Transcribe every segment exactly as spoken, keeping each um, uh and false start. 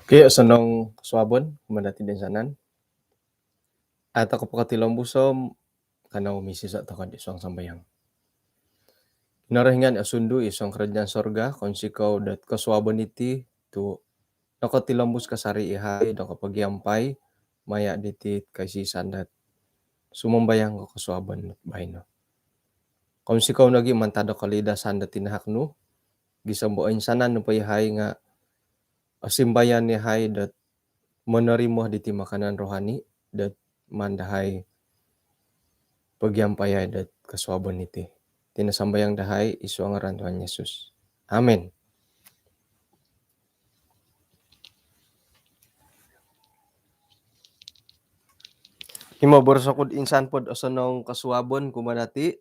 Okey, osonong kosuabon kumaa dati toinsanan. Atau ko pokotilombus om kanou misiso tokou id suang sambayang. Kinorohingan osundu id suang kerajaan sorga, kounsikou dot kosuabon iti tu nokotilombus kasari yahai do kopogiampai maya diti kaisisan dot sumambayang ko kosuabon baino. Kounsikou nogi mantad do kolidasan do tinahak nu, gisom do oinsanan nopo yahai nga osimbayan yahai dot monorimo diti makanan rohani dot maan dahai pogiampai yahai dot kosuabon iti. Iti no sambayang dahai id suang ngaran Tuhan Yesus. Amin. Himo boros oku do insan po do osonong kosuabon kumaa dati.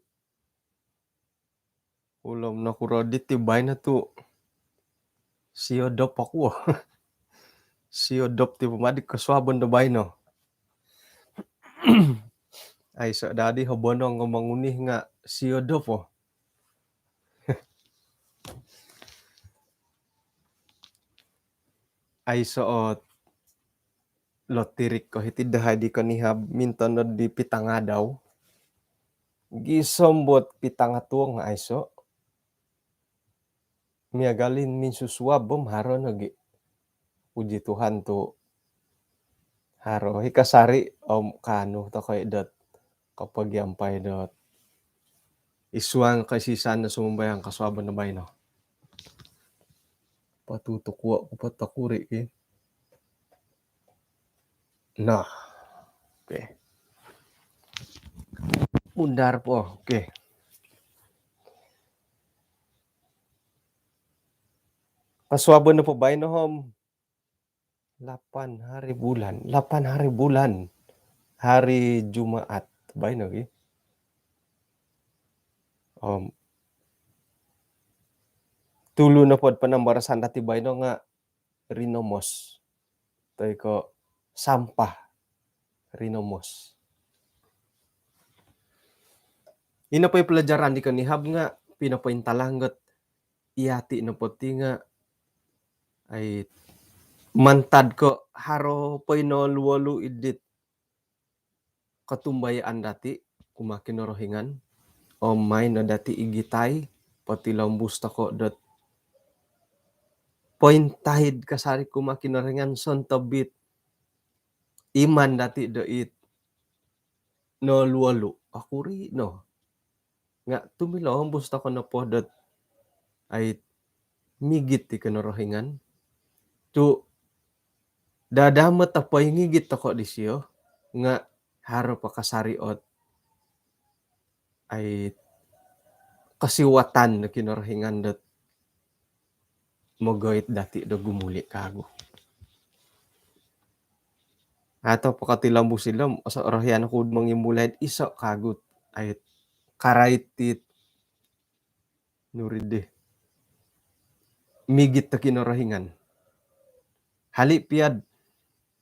Ulom nokuro diti baino tu siodop oku. Siodop ti pomadi kosuabon do baino. Aiso dadi hobonong ngomong uni nga siodop o. Aiso ot lotirik ko hiti dahai di konihab minton di pitangadau. Gisom dot pitangatuong aiso. Miagal i minsusuab om haro nogi. Puji Tuhan tu haro i kasari om kaanu tokou dot kopogiampai dot id suang kaisisan do sumambayang kosuabon do baino. Patutukuo ku po tokuri ki. Nah. Okey. Bundar po. Okey. Kosuabon nopo baino om lapan hari bulan, lapan hari bulan, hari Jumaat baino ki. Om tulu nopo do panambarasan dati baino nga rinomos. Toi ko sampah rinomos. Ino po i pelajaran di konihab nga pinopointalang dot yati nopo ti nga ai mantad ko haro poinolu-olu id dit kotumbayaan dati kumaa Kinorohingan om maai no dati igitai potilombus tokou dot pointahid kasari kumaa Kinorohingan sontob it iman dati do it nolu-olu. Okuri no. Nga tumilombus tokou nopo dot ai migit di Kinorohingan. Tu dadamot o poingigit tokou disio nga haro po kasari ot ai kosiwatan do Kinorohingan dot mogoit dati do gumuli kagu. Atau pokotilombus ilo om oso orohian oku mongimulai iso kagu ai karait it nuri di migit do Kinorohingan. Hali pia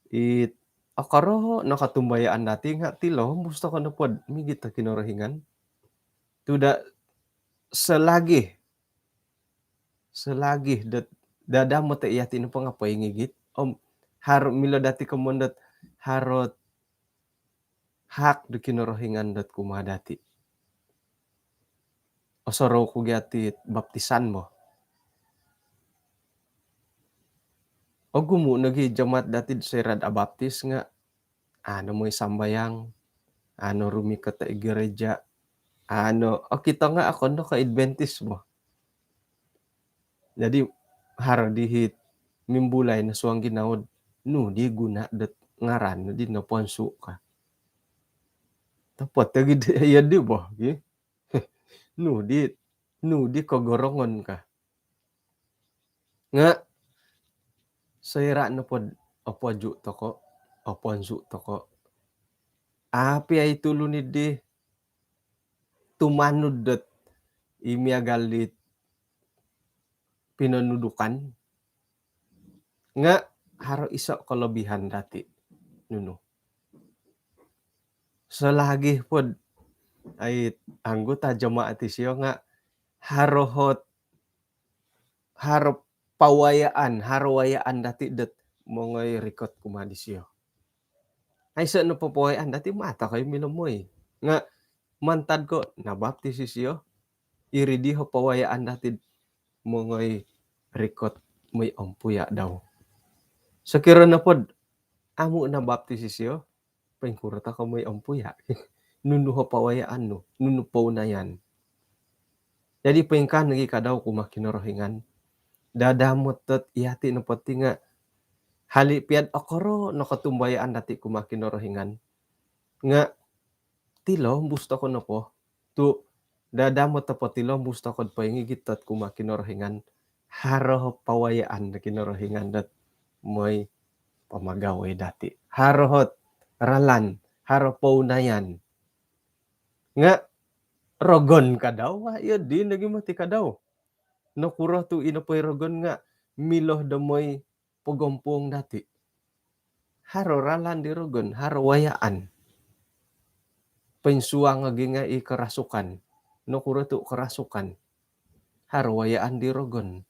dit okoro no kotumbayaan dati nga tilombus tokou nopo do migit do Kinorohingan. Tu da selagi selagi dot dadamot o yati nopo nga poingigit om haro milo dati komoyon dot haro ot hak do Kinorohingan dot kumaa dati. Osorou ku gia it baptisan bo. Ogumu nogi jemaat dati soira do abaptis nga anu moi sambayang, anu rumikot id gereja, anu okito nga okon no ko Adventist bo. Jadi haro di it mimbulai no suang ginawo do nu di guna dot ngaran nu di noponsu ka. Topot lagi di iya di bo ki. Nu di nu di kogorongon ka. Nga soira nopo do opoju tokou, oponsu tokou, api ai tulun i di tumanud dot i miagal di pinonudukan nga haro iso kelebihan dati nunu. Selagi po do ai anggota jemaat isio nga haro ot haro pawayaan, haro wayaan dati dot mongoi rikot kumaa disio. Aiso no po pawayaan dati, mato kai milo moi. Nga mantad ko nabaptis isio, iri di ho pawayaan dati mongoi rikot moi ompuya dau. Sokiro nopod amu nabaptis isio, poingkuro toko moi ompuya? Nunu ho pawayaan nu, nunu pounayan? Jadi poingkaa nogi kadau kumaa Kinorohingan. Dadamot dot iyati nopo ti nga hali piad okoro no kotumbayaan dati kumaa Kinorohingan. Nga tilombus toko nopo tu dadamot nopo tilombus toko poingigit dot kumaa Kinorohingan, haro pawayaan do Kinorohingan dot moi pamagawai dati. Haro hot ralan, haro pounayan. Nga rogon kadau, wah, iyo di nogi moti kadau. Nokuro tu ino poi rogon nga milo do moi pogompuong dati. Haro ralan di rogon, haro wayaan. Poinsuang nogi nga i kerasukan. Nokuro tu kerasukan? Haro wayaan di rogon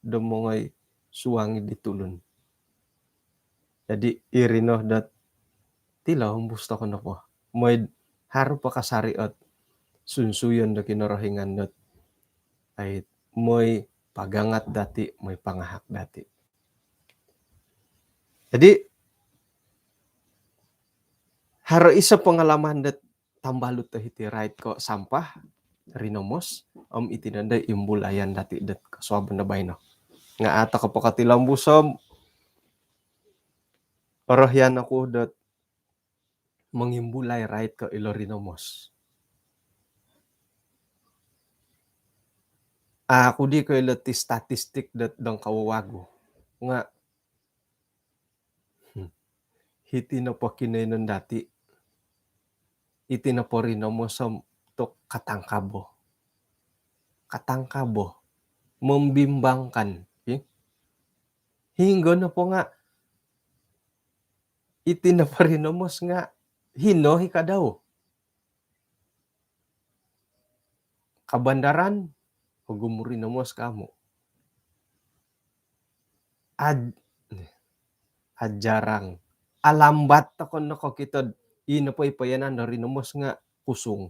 do mongoi suangi di tulun. Jadi iri no dot tilombus toko nopo. Moi haro pakasari ot sunsuyon do Kinorohingan dot ai moi pagangat dati, moi pangahak dati. Jadi haro iso pengalaman dot tambalut do hiti rait ko sampah, rinomos, om iti nondo imbulayan dati dot kosuabon do baino. Nga ato ko pokotilombus om orohian oku dot mongimbulai rait ko ilo rinomos. Aku di ko ilo ti statistik dot dong kawawagu. Nga hmm, hiti nopo kinoinon dati, iti nopo rinomos om tu katangkabo. Katangkabo. Membimbangkan. Okey? Hinggo nopo nga iti nopo rinomos nga hino i kadau. Kabandaran, ogumu rinomos kamu. Aj-, ajarang. Alambat toko no kokito, ino po i payanan do rinomos nga kusung.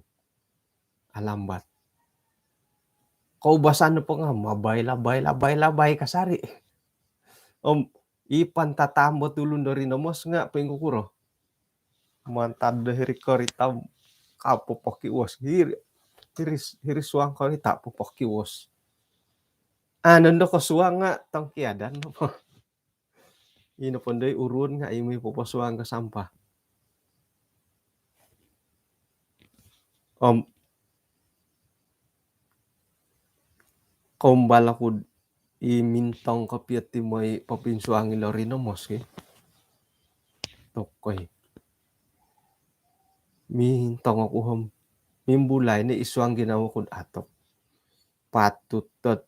Alambat. Koubasan nopo nga mabai labai labai labai kasari. Om i pantatambo tulun do rinomos nga poingkukuro? Mantad do hiri korita, kapopokiwos. Hiri, hiri, hiri suang korita popokiwos. Anu ndo ko suang nga tongkiadan nopo. Ino po ndo i urun nga imi poposuang ko sampah. Om kombal oku i mintong kopio ti moi popinsuang ilo rinomos ki. Tokoi. Mintong oku om mimbulai ni isuang ginawo ku dot atok. Patut dot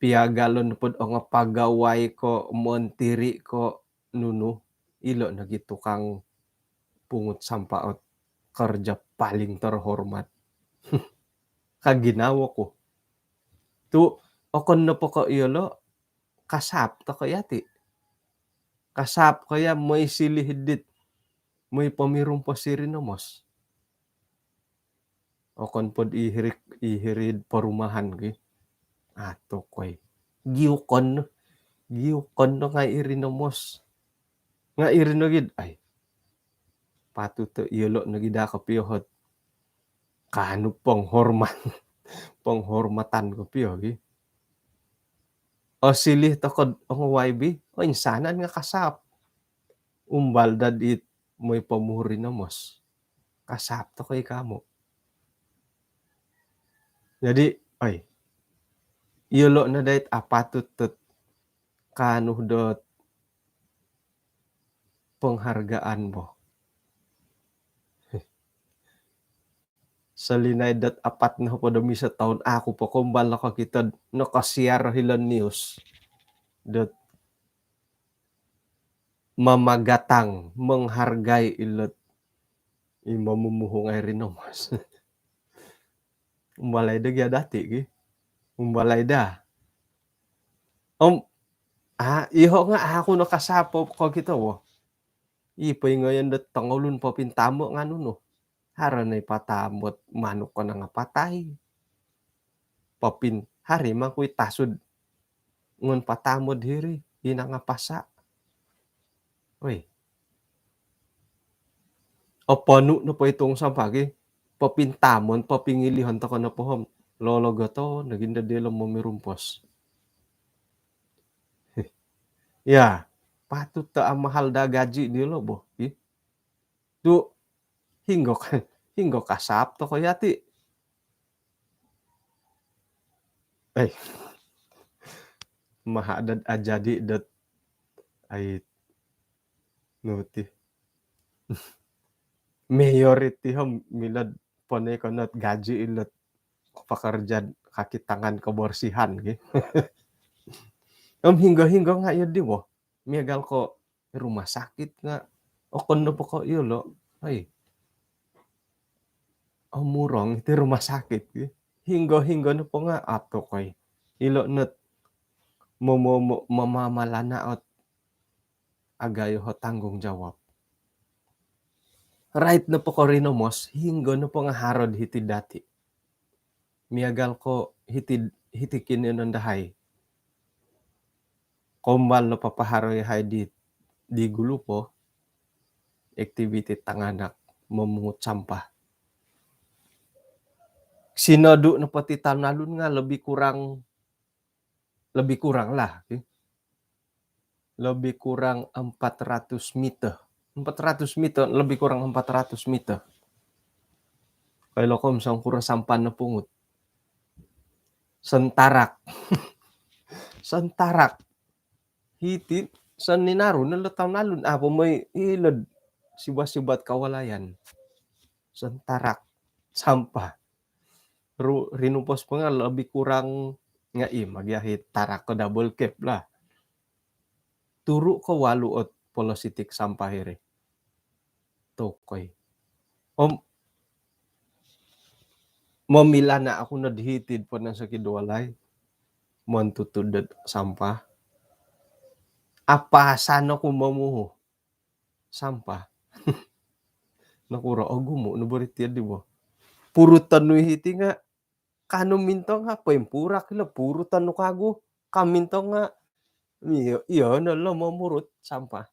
piagalon pod ongo pagawai ko, montiri ko, nunu, ilo nogi tukang pungut sampah ot kerja paling terhormat. Ka ginawo ku. Tu okon nopo ko iyolo, kasap toko yati. Kasap ko ya moi silih dit, moi pomirumpos i rinomos. Okon pod i hiri, i hiri perumahan ki. Ato koi. Giukon no. Giukon no ngai i rinomos. Ngai i rino gid, ai. Patut to iyolo nogi da kopio hot kaanu penghormat-, penghormatan kopio gi. Osilih toko ongo Y B, oinsanan nga kasap. Umbal dot it moi pomuhu rinomos. Kasap toko i kamu. Jadi, oi. Iyolo no dait apatut dot kaanu dot penghargaan bo. Solinaid dot apat nohopod om iso toun aku po kombal nokokito, nokosiar hilo news dot mamagatang, menghargai ilot i momumuhu ngai rinomos. Umbalai da gia dati ki. Umbalai da. Om Ah, iho nga aku no kasapo ko kito wo. I poingoyon dot tongolun popintamo nganu no. Haro no i patamot manuk ko nangapatai. Popin hari mangkui tasud ngon patamod hiri i nangapasa. Oi. Oponu no poitung sampagi. Popintamon, popingilihon toko no pohom. Lologoto, naginda dilo momirumpos. Ya, patut to amahal da gaji dilo bo. Ih. Tu hinggo hinggo kasap toko yati. Eh. Maha dad ajadi dad ai nuti. Majority hom milad pone konot gaji ilot pekerja kaki tangan kebersihan gitu. Om hinggo-hinggo nga iyo di wo. Miagal ko rumah sakit nga okon no poko iyo lo. Hai. Omurong iti rumah sakit gitu. Hinggo-hinggo no po nga ato koi. Ilo net mamamalana ot agayo ho tanggungjawab. Rait no po ko rinomos, hinggo no po nga harod hiti dati. Miagal ko hiti, hiti kini nandahai. Kombal no papaharo yahai di, di gulu po, aktiviti tanganak memungut sampah. Sinodu no po ti tanalun nga lebih kurang, lebih kurang lah. Okay? Lebih kurang empat ratus meter. Empat ratus meter, lebih kurang empat ratus meter. Kalau kom sangkura sampan no pungut. Sentarak. Sentarak. Hiti, saninaru no lo tanalun. Apa mai ilod sibat-sibat kawalayan. Sentarak. Sampah. Ru, rinupos po nga lebih kurang nga i magiahi tarak ko double cab lah. Turu ko walu ot polositik sampah iri. Tokoi. Om momilana aku no dihitid po na sakid walai. Montutud dot sampah. Apa sano ku momuhu. Sampah. Nakuro ogumu no bori tiad di bo. Purutan nu hiti nga kanu mintong apa impurak ilo purutan nu kagu. Kam mintong nga iyo, iyo no lo momurut sampah.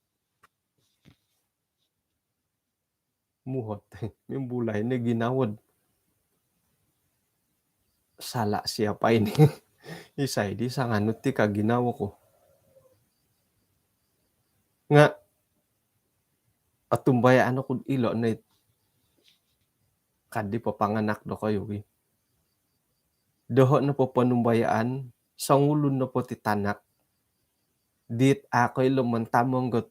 Muhot. Mimbulai ni ginawod. Salah siapa ini? Isai di sanganu ti ka ginawo ku. Nga atumbayaan oku ilo nai kadi papanganak do koyu gi. Doho no papanumbayaan, songulun no po ti tanak, dit ako ilo mantamong got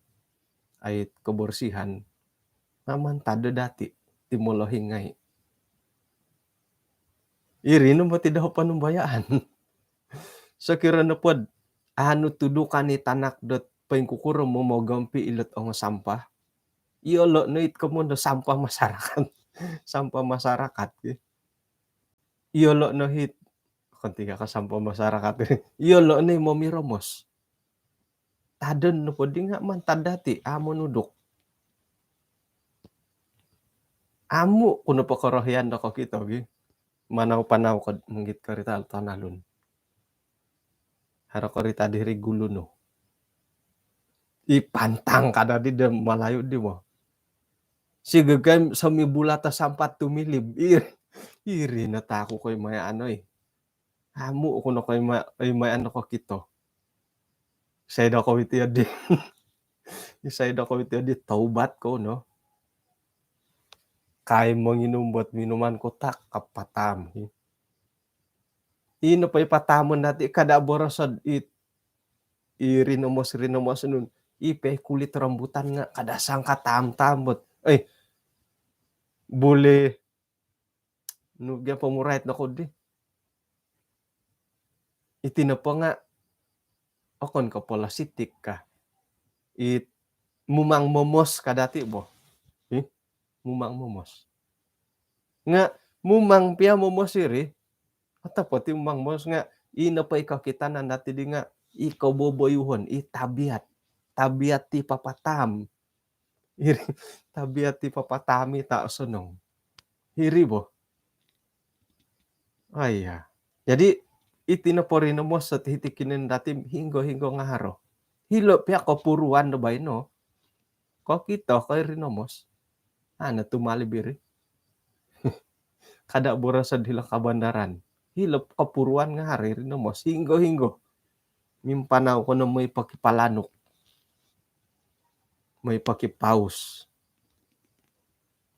ait kebersihan, nga mantad do dati ti molohing ngai. Iri no po ti doho panumbayaan. Sokiro no pod anu tudukan i tanak dot poingkukuro momogompi ilot ongo sampah. Iyo lo no it komondo sampah masyarakat. Sampah masyarakat ki. Iyo lo no hit. Ketika ka sampah masyarakat. Iyo lo no momiromos. Tadon no podi nga mantad dati amo nuduk. Amu kuno pokorohian do kokito gi. Manau-panau kod menggit korita tanalun. Haro korita diri gulu no. I pantang kada di de Malayu di mo. Si gegai semi bulata sampat tumilib. Iri, iri na taku koi maya anoi. Amu kuno koi ma, oi maya ano kokito. Isai do kowiti adi. Isai do kowiti adi taubat ko no. Kai monginum buat minuman kotak kapatam. Ino po i patamon dati kada borosod it i rinomos-rinomos nun. I pe kulit rambutan nga kada sangka tam-tam bot. Eh, boleh nu gia pomurait no kodi. Iti nopo nga okon ko polositik ka. It mumang momos ka dati bo. Ih, mumang momos. Nga mumang pia momos iri. Atau poti mumang momos nga ino po i kokitanan dati di nga i koboboyuhon, i tabiat, tabiat ti papataam. Iri, tabiat ti papataam i tosonong. Iri bo. Aiya. Jadi, iti nopo rinomos ot hiti kinoiyonon dati hinggo-hinggo nga haro. Hilo pia kopuruan do baino. Kokito ko i rinomos. Ana tumalib iri. Kada boroso hilo kabandaran. Hilo kopuruan nga haro i rinomos. Hinggo-hinggo. Mimpanau ko no moi pokipalanuk. Moi pokipaus.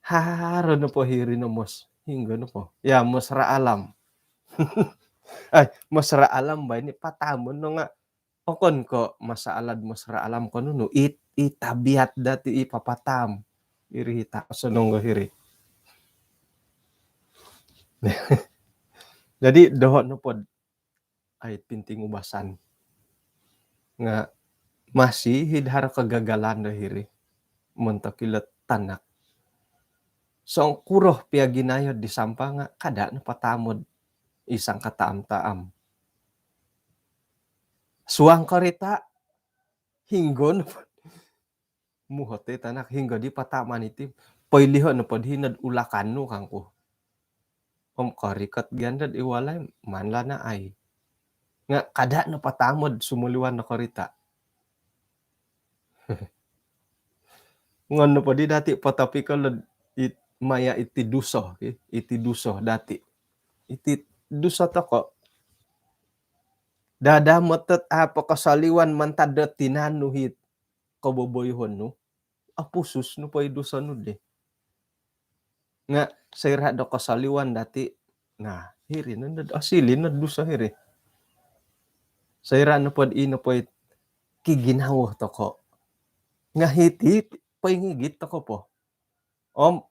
Haro nopo i rinomos. Hinggo nopo. Ya, mesra alam. Ai, mesra alam baino pataamon no nga. Okon ko masalah mesra alam ko nunu. I, i tabiat dati i papataam. Iri i tosonong hiri. Jadi, doho nopo ai pinting ubasan. Nga masih id haro kegagalan do hiri. Montok ilo tanak. Songkuro pia ginayo di sampah nga kada no pataamon i sangkataam-taam. Suang korita, hinggo no muhot i tanak, hinggo di pataaman iti. Poiliho nopo di hino ulakan nu kangku. Om korikot gia ndo id walai, maan lah na ai. Nga kada no pataamon sumoliwan do korita. Ngon nopo di dati patapikol it maya iti duso, ki? Iti duso dati. Iti duso toko. Dadamot ot apo kosoliwan mantad do tinan nu it koboboyuhon nu. Opusus nopo i duso nu di. Nga soira do kosoliwan dati, nah, hiri nondo, osiliu no duso hiri. Soira nopo di nopo i kiginawo toko. Nga hiti poingigit toko po. Om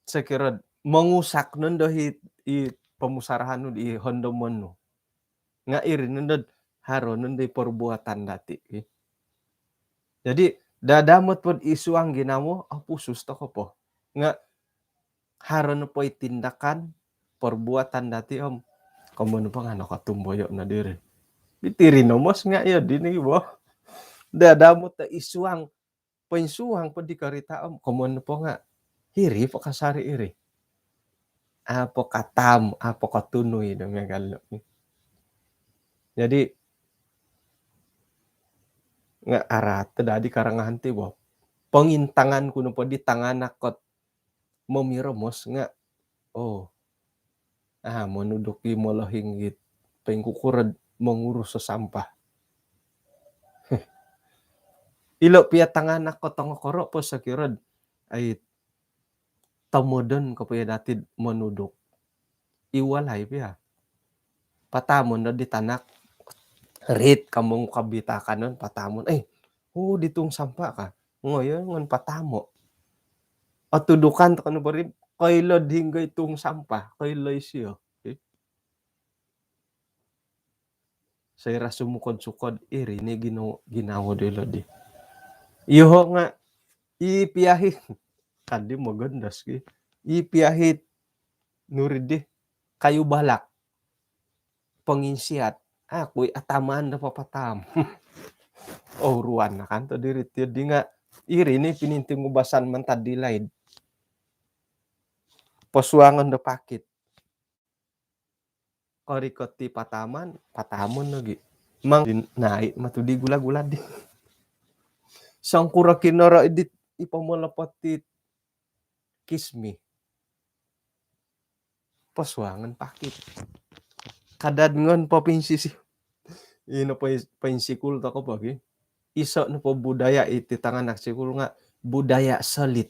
sokiro mongusak nondo i, i pomusarahan nu di hondomon nu. Nga iri nondo haro nondo i perbuatan dati, ki. Jadi, dadamot po id suang ginawo, opusus toko po. Nga haro nopo i tindakan, perbuatan dati om, komoyon nopo nga nokotumboyo no diri. Iti rinomos nga iyo dino bo. Dadamot id suang, poinsuang po di korita om, komoyon nopo nga hiri po kasari iri. Apo kataam, apo kotunui do miagal no. Jadi, nga araat dadi karangahan ti bo. Pongintangan ku nopo di tanganak ot momiromos nga, oh, ah, monuduk i molohing it poingkukuro do mongurus do sampah. Ilo pia tanganak ko tongokoro po sokiro do, ai, tomodon ko pia dati do monuduk. Id walai pia. Pataamon no di tanak, rit kamu ngukab i taakanon, pataamon. Eh, oh, di tong sampah ka. Ngoyo ngon pataamo. Otudukan toko no bo ri, koilo do hinggo i tong sampah, koilo isio. Eh. Soira sumukod-sukod, iri no i gino-, ginawo dilo di. Iyoho nga, i pia it, kadi mogondos ki. I pia it, nuri di, kayu balak. Ponginsiat. Aku i ataman do papataam. Oh, ruan na kan to diri ti di nga, iri no i pininting ubasan mantad di laid. Posuangon do pakit. Korikot i pataaman, pataamon lagi. Mang din-, nai matu di gula-gula di. Songkuro kinoro idit i pomolopot it kismi. Posuangon pakit. Kada ngon popinsisi. Ino poin-, poinsikul toko po ki. Iso nopo budaya iti tanganak sikul nga budaya solit.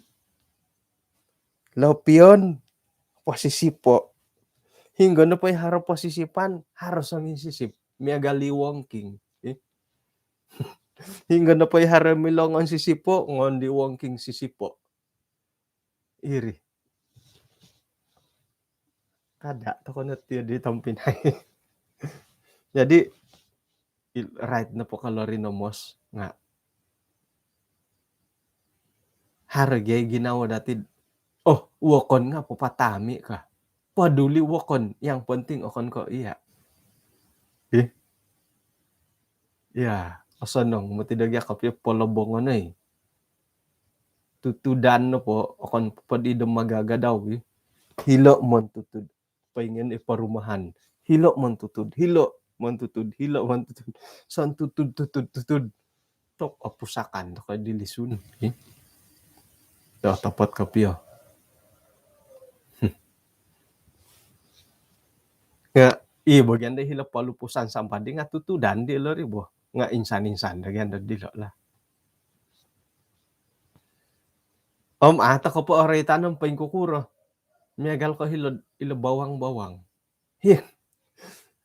Lopion, posisipo. Hinggo nopo i haro posisipan, haro songinsisip. Miagal i wongking. Eh? Hinggo nopo i haro milo ngon sisipo, ngon di wongking sisipo. Iri. Kada toko no ti di tompinai. Jadi, il-, rait nopo ko ilo rinomos nga haro gia i ginawo dati do, oh, wokon nga papataami ka. Paduli wokon, yang penting okon ko iya. Eh? Ya, osonong moti do gia kopio polobongon oi. Tutudan nopo, okon po di do magagadau gi. Hilo' montutud. Poingion i perumahan. Hilo' montutud, hilo' montutud, hilo' montutud. Sontutud, tutud, tutud. Tok opusakan, tok di lisun. Ih. Tok otopot kopio. Nga', i bagian di hilo' polupusan sampah di nga' tutudan di lo ri bo. Nga' insan-insan do gia do dilo lah. Om ato ko po oroitan om poingkukuro. Miagal ko hilo, hilo bawang-bawang. Hi.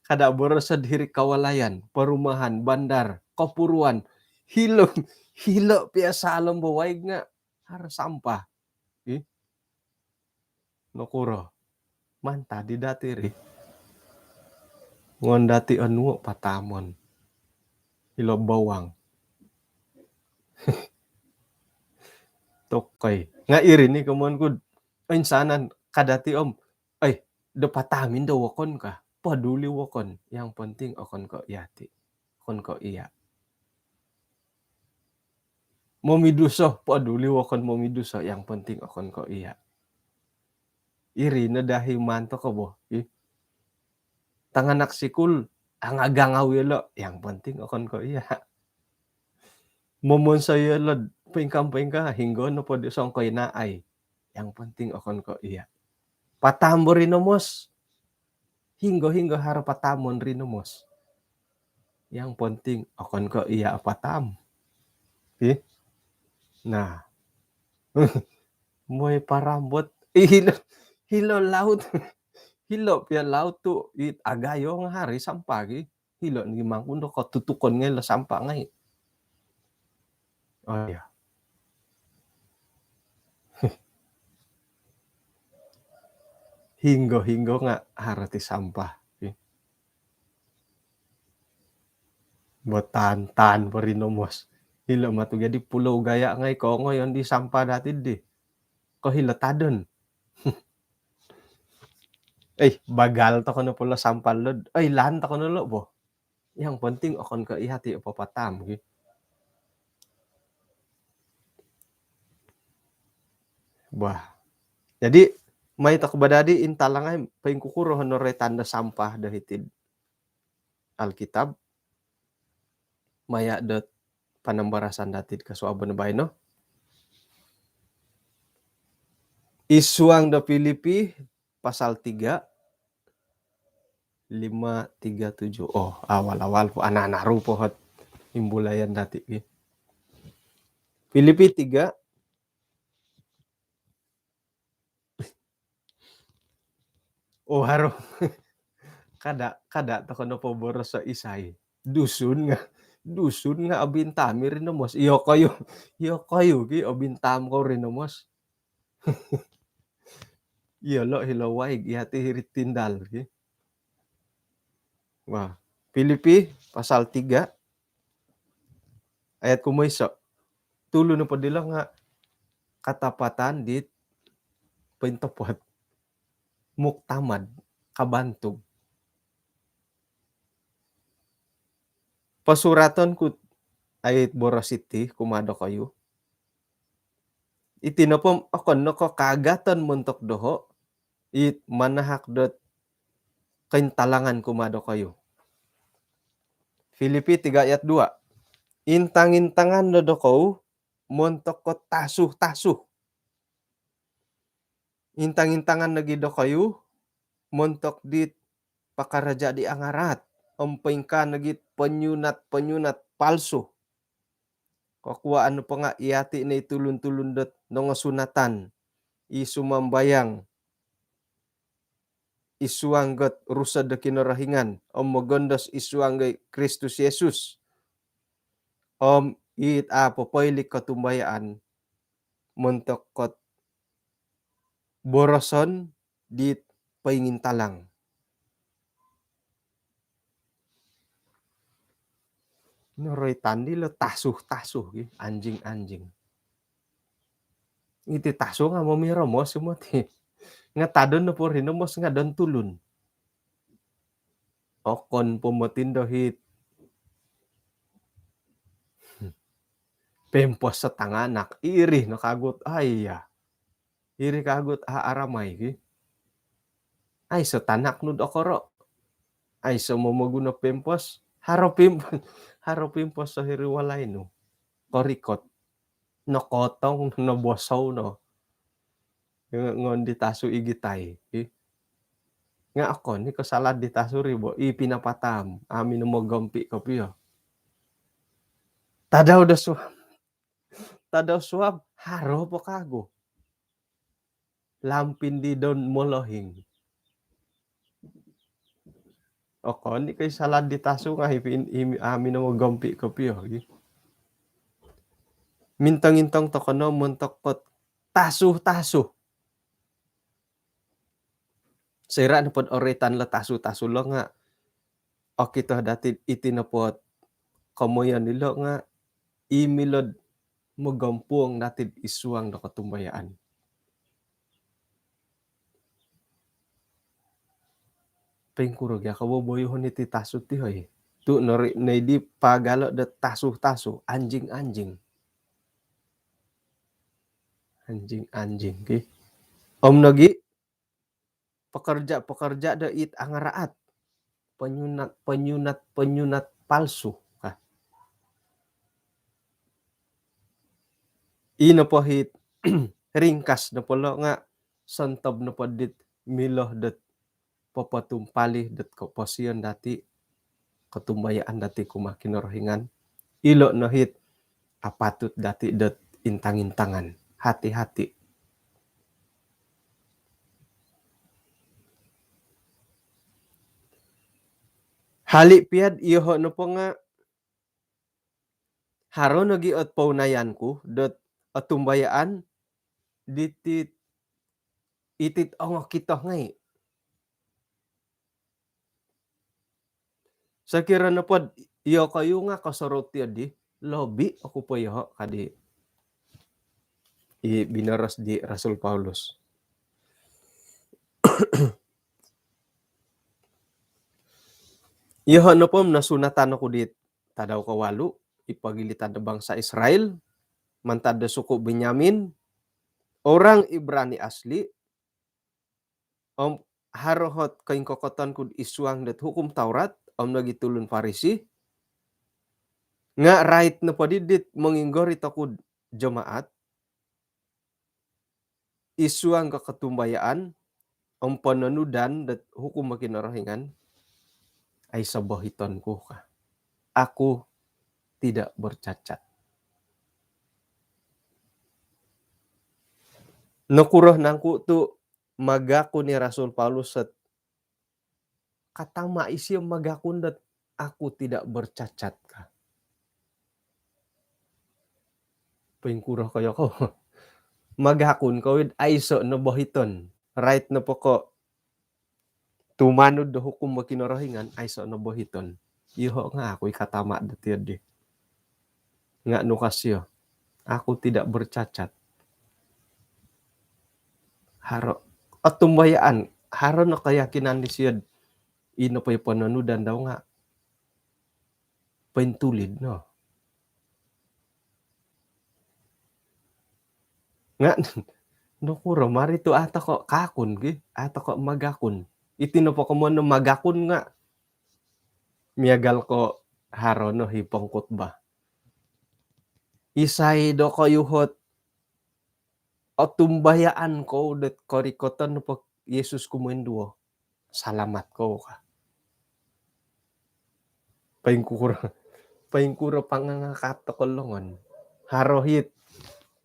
Kada' boroso diri kawalayan, perumahan, bandar, kopuruan. Hilo, hilo pia salom bo waig nga' haro sampah. Hi. Nokuro. Mantad di dati ri. Ngon dati onuo' patamon. Hilo bawang. Tokoi. Nga' iri ni komoyon ku'd insanan kadati om. Ai, do patamin do wokon ka. Paduli wokon. Yang penting okon ko' iyati. Okon ko' iya'. Momiduso, paduli wokon momiduso, yang penting okon ko' iya'. Iri no dahi mantok bo. Ih. Tanganak sikul, angagangau iyolo', yang penting okon ko' iya'. Momonsoi iyolo' poingkaa-poingkaa, hinggo nopo di songkoi naai. Yang penting okon ko' iya'. Patam bo rinomos. Hinggo-hinggo haro patamon rinomos. Yang penting okon ko' iya' patam. Ih. Nah. Moi parambot. Ih, hilo, hilo laut. Hilo pia laut tu, it agayo nga' haro i sampah gi. Hilo' nogi mangkun do kotutukon ngai' lo sampah ngai'. Oh iya. Hinggo-hinggo nga' haro ti sampah. Botan-tan po rinomos. Hilo' matu jadi Pulau Gaya ngai' kongoyon di sampah dati di. Ko hilo tadon. Eh, bagal toko no po lo sampah lo. Eh, lan toko no lo bo. Yang penting okon ko' iyati' o papatam gi. Bah. Jadi, mai toko badadi intalangai poingkukuro honor tanda sampah do hiti'd Alkitab. Maya' dot panambarasan dati'd kosuabon baino. Id suang do Pilipi pasal tiga, lima, tiga, tujuh. Oh, awal-awal po, ana-ana rupo hot imbulayan dati' gi. Pilipi tiga. Oh, haro. Kada', kada' toko no po boroso isai. Dusun nga', Dusun nga' obintam i rinomos. Iyokoyu, iyokoyu ki obintam ko rinomos. Iyolo' hilo waig, iyati' hiri'd tindal ki. Wah, Pilipi pasal tiga ayat kumoiso'. Tulu nopo dilo nga' katapatan dit pointopot. Muktamad, kabantug. Posuraton ku ayat boros iti kumaa dokoyu. Iti nopo okon no ko' kaagaton montok doho', it manahak dot kointalangan kumaa dokoyu. Pilipi tiga ayat dua. Intang-intangan no dokoyu montok ko' tasu-tasu. Intang-intangan nogi dokoyu montok dit pakaraja' di angaraat, om poingkaa nogi ponyunat-ponyunat palsu. Kokuwaan nopo nga' iyati' no i tulun-tulun dot nongosunatan, i sumambayang id suang dot Rusod do Kinorohingan, om mogondos id suang di Kristus Yesus, om it a' popoilik kotumbayaan montok kot boroson dit poingintalang. Noroitan dilo tasu-tasu gi, anjing-anjing. Iti tasu nga' momiromos moti. Nga' tadon nopo rinomos nga' don tulun. Okon po moti ndo hit Pempos sa tanganak, iri no kagu ot, aiya. Iri kagu ot a-, aramai ki. Aiso tanak nu do koro. Aiso momoguno pempos. Haro pim-, haro pempos so hiri walai nu. Korikot. Nokotong, nobosou no. Nga-, ngon di tasu igitai, i. Nga okon i ko salad di tasu ri bo, i pinapatam, amu no mogompi kopio. Tadau do suab, tadau suab, haro po kagu. Lampin di don molohing. Okon i ko salad di tasu nga i pin-, i, amu no mogompi kopio, i. Mintong-intong toko no montok kot tasu-tasu. Soira nopo do oroitan lo tasu-tasu lo nga okito dati iti nopo komoyon ilo nga i milo do mogompuong dati id suang do kotumbayaan. Poingkuro gia koboboyohon iti tasu ti, hoi. Tu nori-, noidi pagalo do tasu-tasu, anjing-anjing. Anjing-anjing, ki. Om nogi, pekerja-pekerja do it angaraat. Penyunat, penyunat, penyunat palsu. Ka. I nopo hit ringkas nopo lo nga sontob nopo dit milo dot popotumpalih dot koposion dati, kotumbayaan dati kumaa Kinorohingan. Ilo no hit apatut dati dot intang-intangan. Hati-hati. Hali pia do iyoho nopo nga haro nogi ot pounayan ku dot otumbayaan diti iti ongokito ngai. Sokiro nopo do iyokoyu nga kosorou tio di, lobi oku po iyoho, ka di i binoros di Rasul Paulus. Iyoho nopo om nosunatan oku di tadau kowalu, i pogilitan do bangsa Israel, mantad do suku Benyamin, orang Ibrani asli, om haro ot koingkokoton ku id suang dot Hukum Taurat, om nogi tulun Farisi, nga rait nopo di dit monginggori toku do jemaat, id suang ko kotumbayaan, om pononudan dot hukum Kinorohingan, aiso bohiton ku ka. Aku tidak bercacat. Nokuro nangku tu magakun i Rasul Paulus dot katama isio magakun dot aku tidak bercacat ka. Poingkuro koyo kou. Magakun kou id aiso no bohiton. Rait nopo ko tumanud do hukum Kinorohingan, aiso no bohiton. Iyoho nga aku i katama dot iyo di. Nga nu ka sio, aku tidak bercacat. Haro otumbayaan, haro no keyakinan disio do i nopo i pononudan dau nga pointulid no. Nga nokuro mari tu a toko kakun ki, a toko magakun. Iti nopo komoyon do magakun nga miagal ko haro no i pengkhotbah. Isai dokoyu ot otumbayaan kou dot korikoton nopo Yesus kumoinduo, salamat kou ka. Poingkuro, poingkuro pangangakat toko longon. Haro it,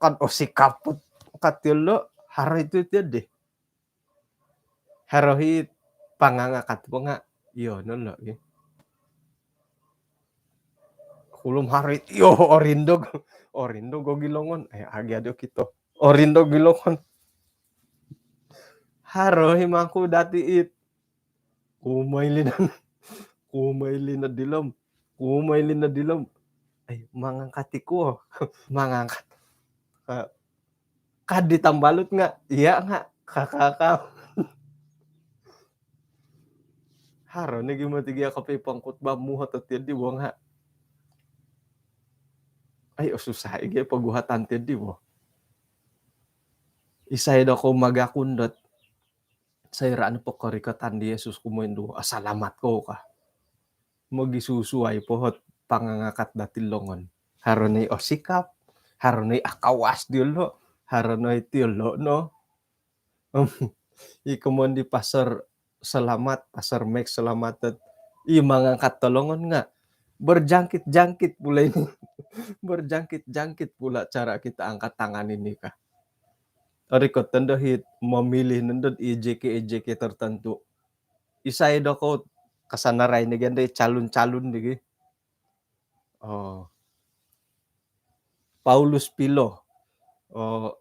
kad osikap ot, kad ilo, haro it iti di. Haro it pangangakat po nga, iyo no lo, i. Kulum haro it, iyo, orindog. Orindog ogi longon. Eh, agi adi okito. Orindog ogi longon. Haro i mangku dati it. Kumailin, kumailin no dilo om. Kumailin no dilo om. Ai, mangangkat i ku. Mangangkat. Ka, kad di tambalut nga, iya nga, kakaka. Haro nogi moti gia kopio pengkhotbah muhot ot iyo di bo nga. Ai, osusah i gia poguhatan ti di bo. Isai dokou magakun dot soira' nopo korikotan di Yesus kumoinduo, asalamat kou ka. Mogisusuai po ot pangangakat dati longon. Haro no i osikap, haro no i akawas diolo, haro no i tiolo no. I komon di Pastor Selamat, Pastor Max Selamat, i mangangkat do longon nga berjangkit-jangkit pula ini. Berjangkit-jangkit pula cara kita angkat tangan ini ka. Orikot nondo hiti memilih nondo E J K, E J K tertentu. Isai dokou kasanarai ni gia do calon-calon di gia. Oh. Paulus Pilo. Oh.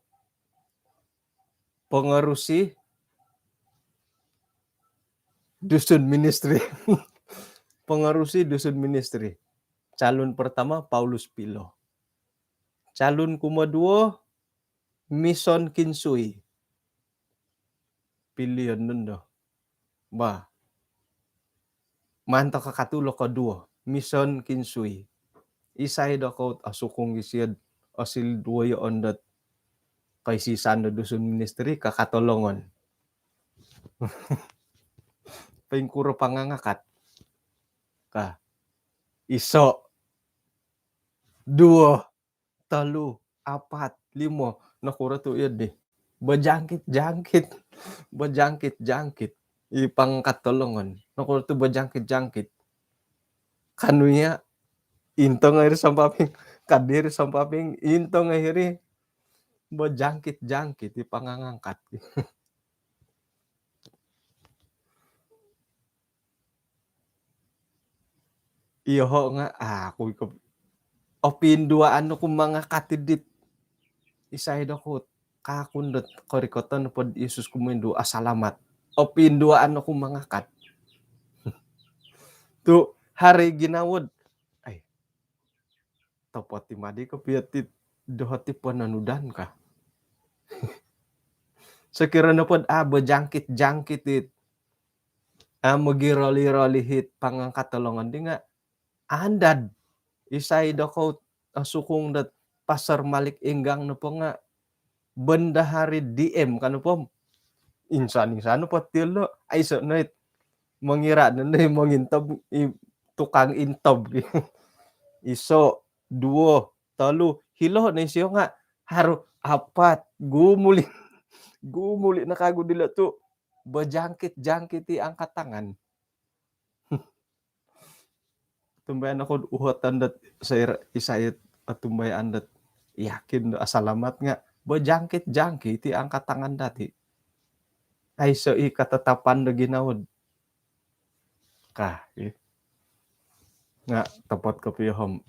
Pengerusi Dusun Ministry. Pengerusi Dusun Ministry. Calon pertama Paulus Pilo. Calon kumoduo Mison Kinsui. Pilion nondo. Bah. Mantad kakatulo koduo, Mison Kinsui. Isai dokou osukung isio, osil duo yo ondot kaisisan do Dusun Ministry, kakato longon. Poingkuro pangangakat ka. Iso, duo, tolu, apat, limo. Nokuro tu iyo di? Bejangkit-jangkit. Bejangkit-jangkit. I pangangkat do longon. Nokuro tu bejangkit-jangkit? Kanu iya, intong iri sampaping, kadiri sampaping, intong iri. Bejangkit-jangkit i pangangangkat. Iyoho nga, ah, aku iko. Opinduaan oku mangakat dit. Isai dokou kakun dot korikoton pod Yesus kumoinduo, asalamat. Opinduaan oku mangakat. Tu haro i ginawo dot, ai, topot i madi kopio ti doho ti pononudan ka. Sokiro nopo dot, ah, bejangkit-jangkit it, ah, mogiroli-roli hiti pangangkat do longon di nga andad. Isai dokou osukung dot Pastor Malik Inggang nopo nga bendahari D M ka nopo. Insan-insan nopo tiolo, aiso no it. Mongira no i mongintob, i tukang intob. Iso, duo, tolu, hilo no isio nga haro apat, gumuli. Gumuli no kagu dilo tu bejangkit-jangkit i angkat tangan. Tumbayaan oku uhoton dot soira isai it otumbayaan dot yakin do asalamat nga bejangkit-jangkit i angkat tangan dati. Aiso i katatapan do ginawo dot ka, i. Nga topot kopio om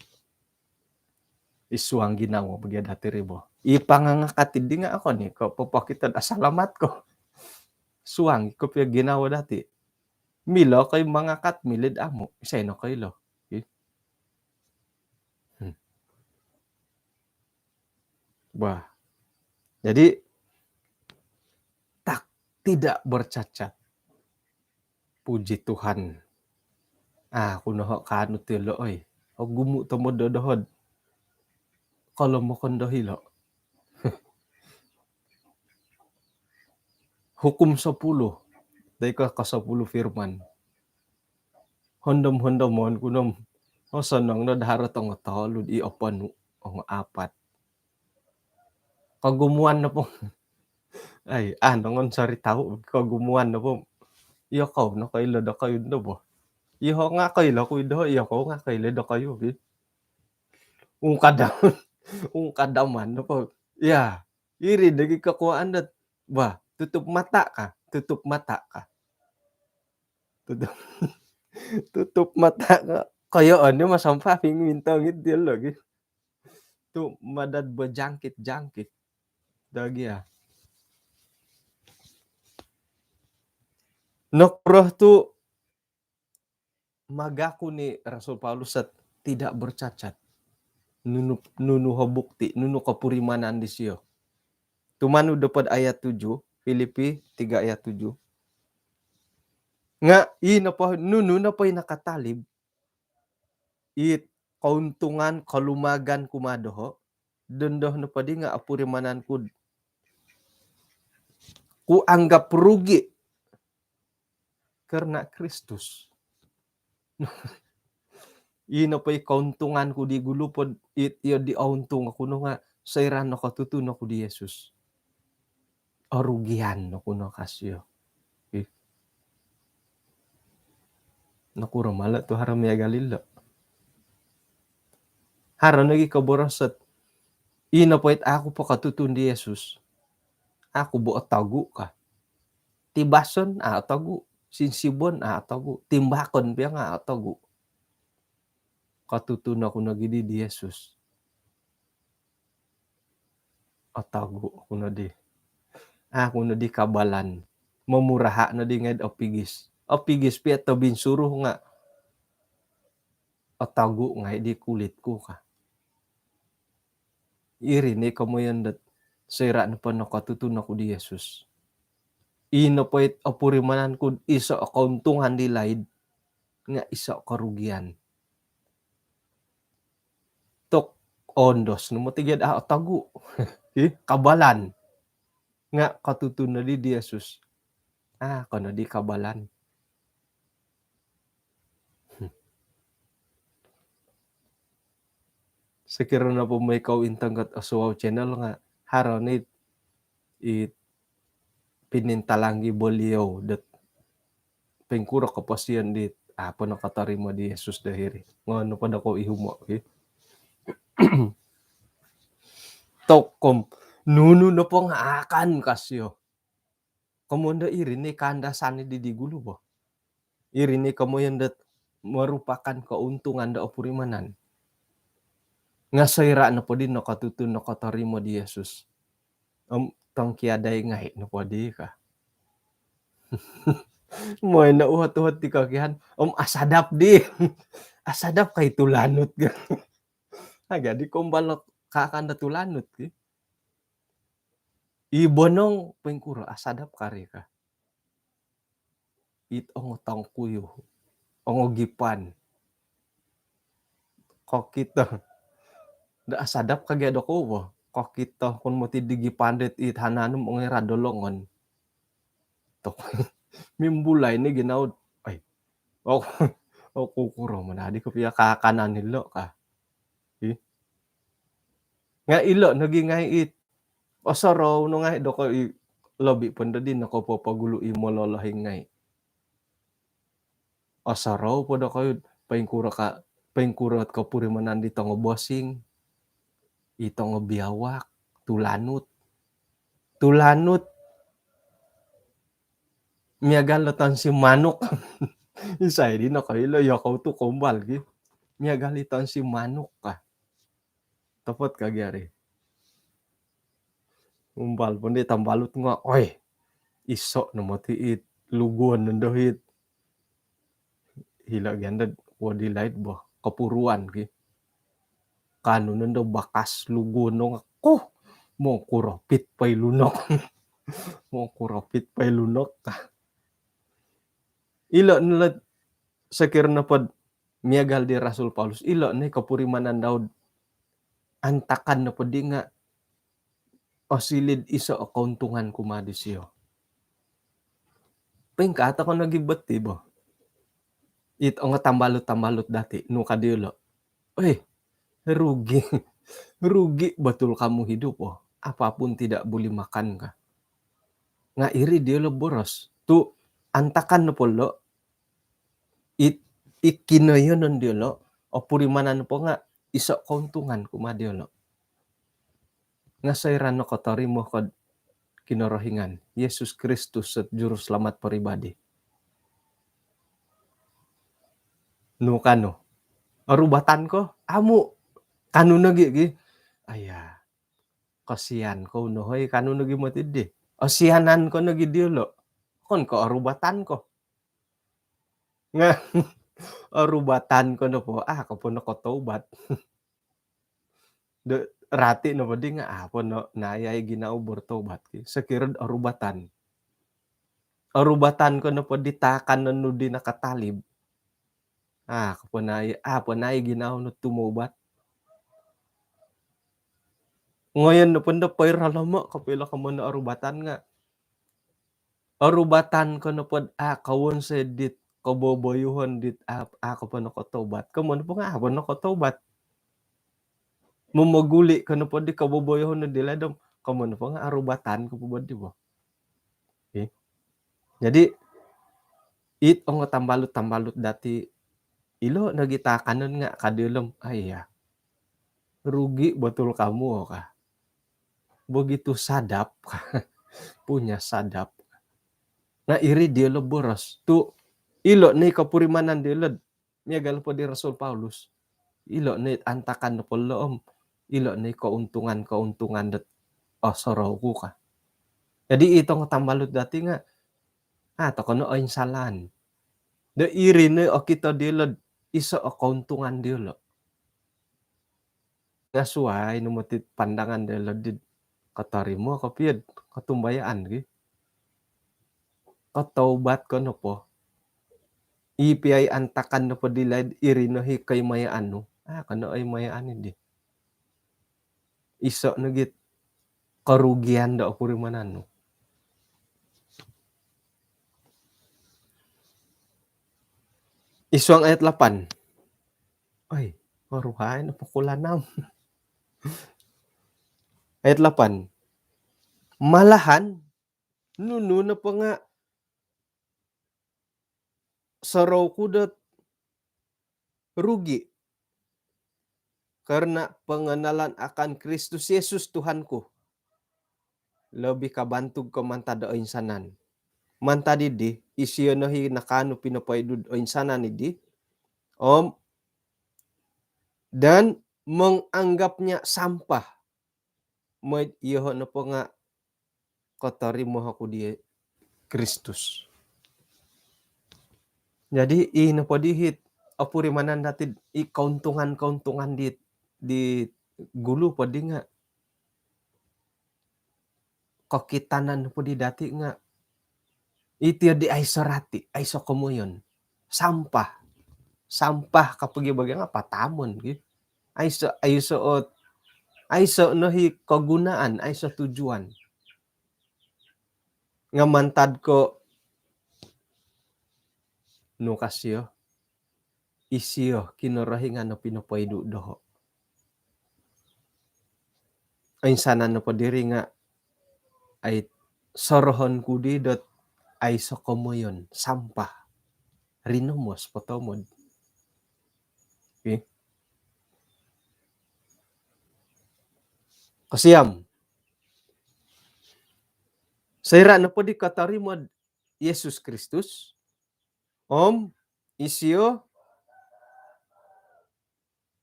i suang ginawo bagi dati ri bo. I pangangakat di nga okon i ko popokito dot asalamat ko. Suang i kopio ginawo dati. Milo ko i mangakat, milo dot amu. Isai nokoilo? Ih. Hmm. Bah. Jadi, tak, tidak bercacat. Puji Tuhan. Ah, aku noho kaanu tiolo, oi. Ogumu tomod do doho dot kolomokon do hilo. Hukum sepuluh. Dai ko, ko sepuluh firman. Hondom-hondomon ku nom. Osonong no daharo tongo tolu di oponu. Ongo apat. Kogumuan nopo. Ai, ah, nongon sori tau kogumuan nopo. Iyokou nokoilo dokoyu do bo. Iyoho nga koilo ku do, iyokou nga koilo dokoyu, bi. Ungkadam-, ungkadaman nopo. Ya, iri dagi kakuaan dot. Bah, tutup mata ka, tutup mata ka. Tutup, tutup mata ka. Kaya oni masampah ping mintong it dia lagi. Tu madad bejangkit-jangkit. Dagi ya. Nokuro tu magakun i Rasul Paulus dot tidak bercacat. Nunu, nunu ho bukti, nunu kopurimanan disio. Tumanud dopod ayat tujuh, Filipi tiga ayat tujuh. Nga i nopo, nunu nopo i nakatalib, it keuntungan, kolumagan kumaa doho', dondo nopo di nga' opurimanan ku, ku anggap rugi karena Kristus. Ino po i keuntungan ku di gulu po, iyo di ountung oku no nga' soira' nokotutun oku di Yesus. Orugian oku no ka sio. Ih. Nokuro mala tu haro miagal ilo? Haro nogi koboros ot, ino po it aku po kotutun di Yesus, aku bo otogu ka. Tibason a' otogu, sinsibon a' otogu, timbakon pia nga' a' otogu. Kotutun oku nogi di, di Yesus. Otogu oku nodi. Aku nodi kabalan. Momuraha' nodi ngai'd opigis. Opigis pia tobinsuruh nga' otogu ngai' di kulit ku ka. Iri ni komoyon dot soira' nopo nokotutun oku di Yesus, ino po it opurimanan ku'd iso' o keuntungan di laid nga' iso' o korugian. Tok ondos no moti gia a' otogu. Ih, kabalan. Nga' kotutun nodi di Yesus, a' ko nodi kabalan. Sokiro nopo moi kou intong ot Osuau Channel nga' haro ni it pinintalang i beliau dot poingkuro koposion dit a' po nokotorimo di Yesus do hiri. Ngono po do kou ihumo' ki. Tokom, nunu nopo nga' akan ka sio. Komoyon do iri ni kaandasan di, di gulu bo. Iri ni komoyon dot merupakan keuntungan do opurimanan. Nga' soira' nopo di nokotutun, nokotorimo di Yesus, om tongkiadai ngai' nopo di ka. Moi no uhot-uhot di kokihan, om asadap di. Asadap kai tulanut ka. Aga di kombal kaakan do tulanut ki. I bonong poingkuro, asadap kari ka. It ongo tongkuyu, ongo gipan. Kokito. Da asadap kagi ado kou bo. Kokito kun moti di gipan dit it hanan om ongo irad do longon. Tok. Mimbulai ni ginawo. Ai. Oku, oku kuro manadi ko pia kaakanan ilo ka. Ih. Nga' ilo nogi ngai' it osorou no ngai' do kou i, lobi po ndo di nokopopogulu i mololohing ngai'. Osorou po do kou i poingkuro ka, poingkuro ot kopurimanan di tongo bosing, i tongo biawak, tulanut. Tulanut miagal do tonsi manuk. Isai di nokoilo, iyo kou tu kombal ki. Miagal i tonsi manuk ka. Topot kagi ari. Umbal po ndi tambalut nga', oi, iso' no moti it luguon nondo it. Hilo' gia ndo kuo di laid bo, kopuruan ki. Kaanu nondo bakas luguon no nga', kuh, mongkuropit pai lunok. Mongkuropit pai lunok. Ilo' no lo sokiro nopod miagal di Rasul Paulus, ilo' ni kopurimanan dau'd antakan nopo di nga' osiliu'd iso' o kountungan kumaa disio. Poingkaa toko' nogi boti bo. It ongo tambalut-tambalut dati', nu ka diyolo', "Oi, rugi, rugi betul kamu hidup, oh. Apapun tidak boleh makan," ka. Nga' iri diyolo' boros. Tu' antakan nopo lo', it, i kinoiyonon diyolo', opurimanan nopo nga' iso' kountungan kumaa diyolo'. Nga' soira' nokotorimo ko'd Kinorohingan, Yesus Kristus, sot juruselamat peribadi, nu kanu, orubatan ko? Amu'. Kanu nogi gi, "Aya, kosian kou no hoi," kanu nogi moti di. Osianan ko nogi diyolo'. Okon ko orubatan ko. Nga' orubatan ko nopo, a' ko po nokotaubat. Do rati nopo di nga' a' po no nayai ginawo bertaubat ki, sokiro'd orubatan. Orubatan ko nopo di taakanon nu di nakatalib, Ah, kapanai, ah, panai ginawo nu tumobat. Ngoyon nu pun do poirolomo' kopio ilo komoyon orubatan nga'. Orubatan ko nopod a' kawonsoi dit koboboyuhon dit a' ko po nokotobat. Komoyon po nga' a' po nokotobat. Momoguli' ko nopod di koboboyuhon di laid om komoyon po nga' orubatan ko po di bo. Jadi it ongo tambalut-tambalut dati' ilo nogi taakanon nga' kadi' ilo om, aiya, rugi betul kamu ka. Begitu sadap ka. Punya sadap. Nga' iri diyolo' boros tu' ilo' ni kopurimanan diyolo'. Miagal po di Rasul Paulus, ilo' ni antakan nopo lo om ilo' ni kountungan-kountungan dot osorou ku ka. Jadi it ongo tambalut dati' nga' a' toko no oinsalaan do iri ni okito diyolo' iso' o kountungan diyolo'. Nga' suwai no moti pandangan diyolo' di kotorimo kopio'd kotumbayaan gi. Kotobat ko nopo, i piyai antakan nopo di laid iri no hi koimayaan nu, a' ko no oimayaan di. Iso' nogi' korugian do opurimanan nu. Isuang ayat lapan. Oi, oruhai no pukul anam. Ayat lapan. Malahan nunu nopo nga' sorou ku dot rugi karena pengenalan akan Kristus Yesus Tuhanku lebih kabantug ko mantad do oinsanan. Mantad iddi, isio no hi nakaanu pinopoidu'd oinsanan iddi, om, dan menganggapnya sampah. Moi'd iyoho' nopo nga' kotorimo oku di Kristus. Jadi i nopo di hit opurimanan dati'd i kountungan-kountungan di, di gulu po di nga' kokitanan nopo di dati' nga' iti di aiso rati, aiso komoyon. Sampah. Sampah ka pogi bagi nga' patamon gi. Aiso, aiso ot, aiso no hi kogunaan, aiso tujuan. Nga' mantad ko nu ka sio, isio Kinorohingan o pinopoidu' doho'. Oinsanan nopo diri nga' ai sorohon ku di dot aiso komoyon, sampah. Rinomos po tomod. Okey. Kosiam. Soira' nopo di kotorimo'd Yesus Kristus om isio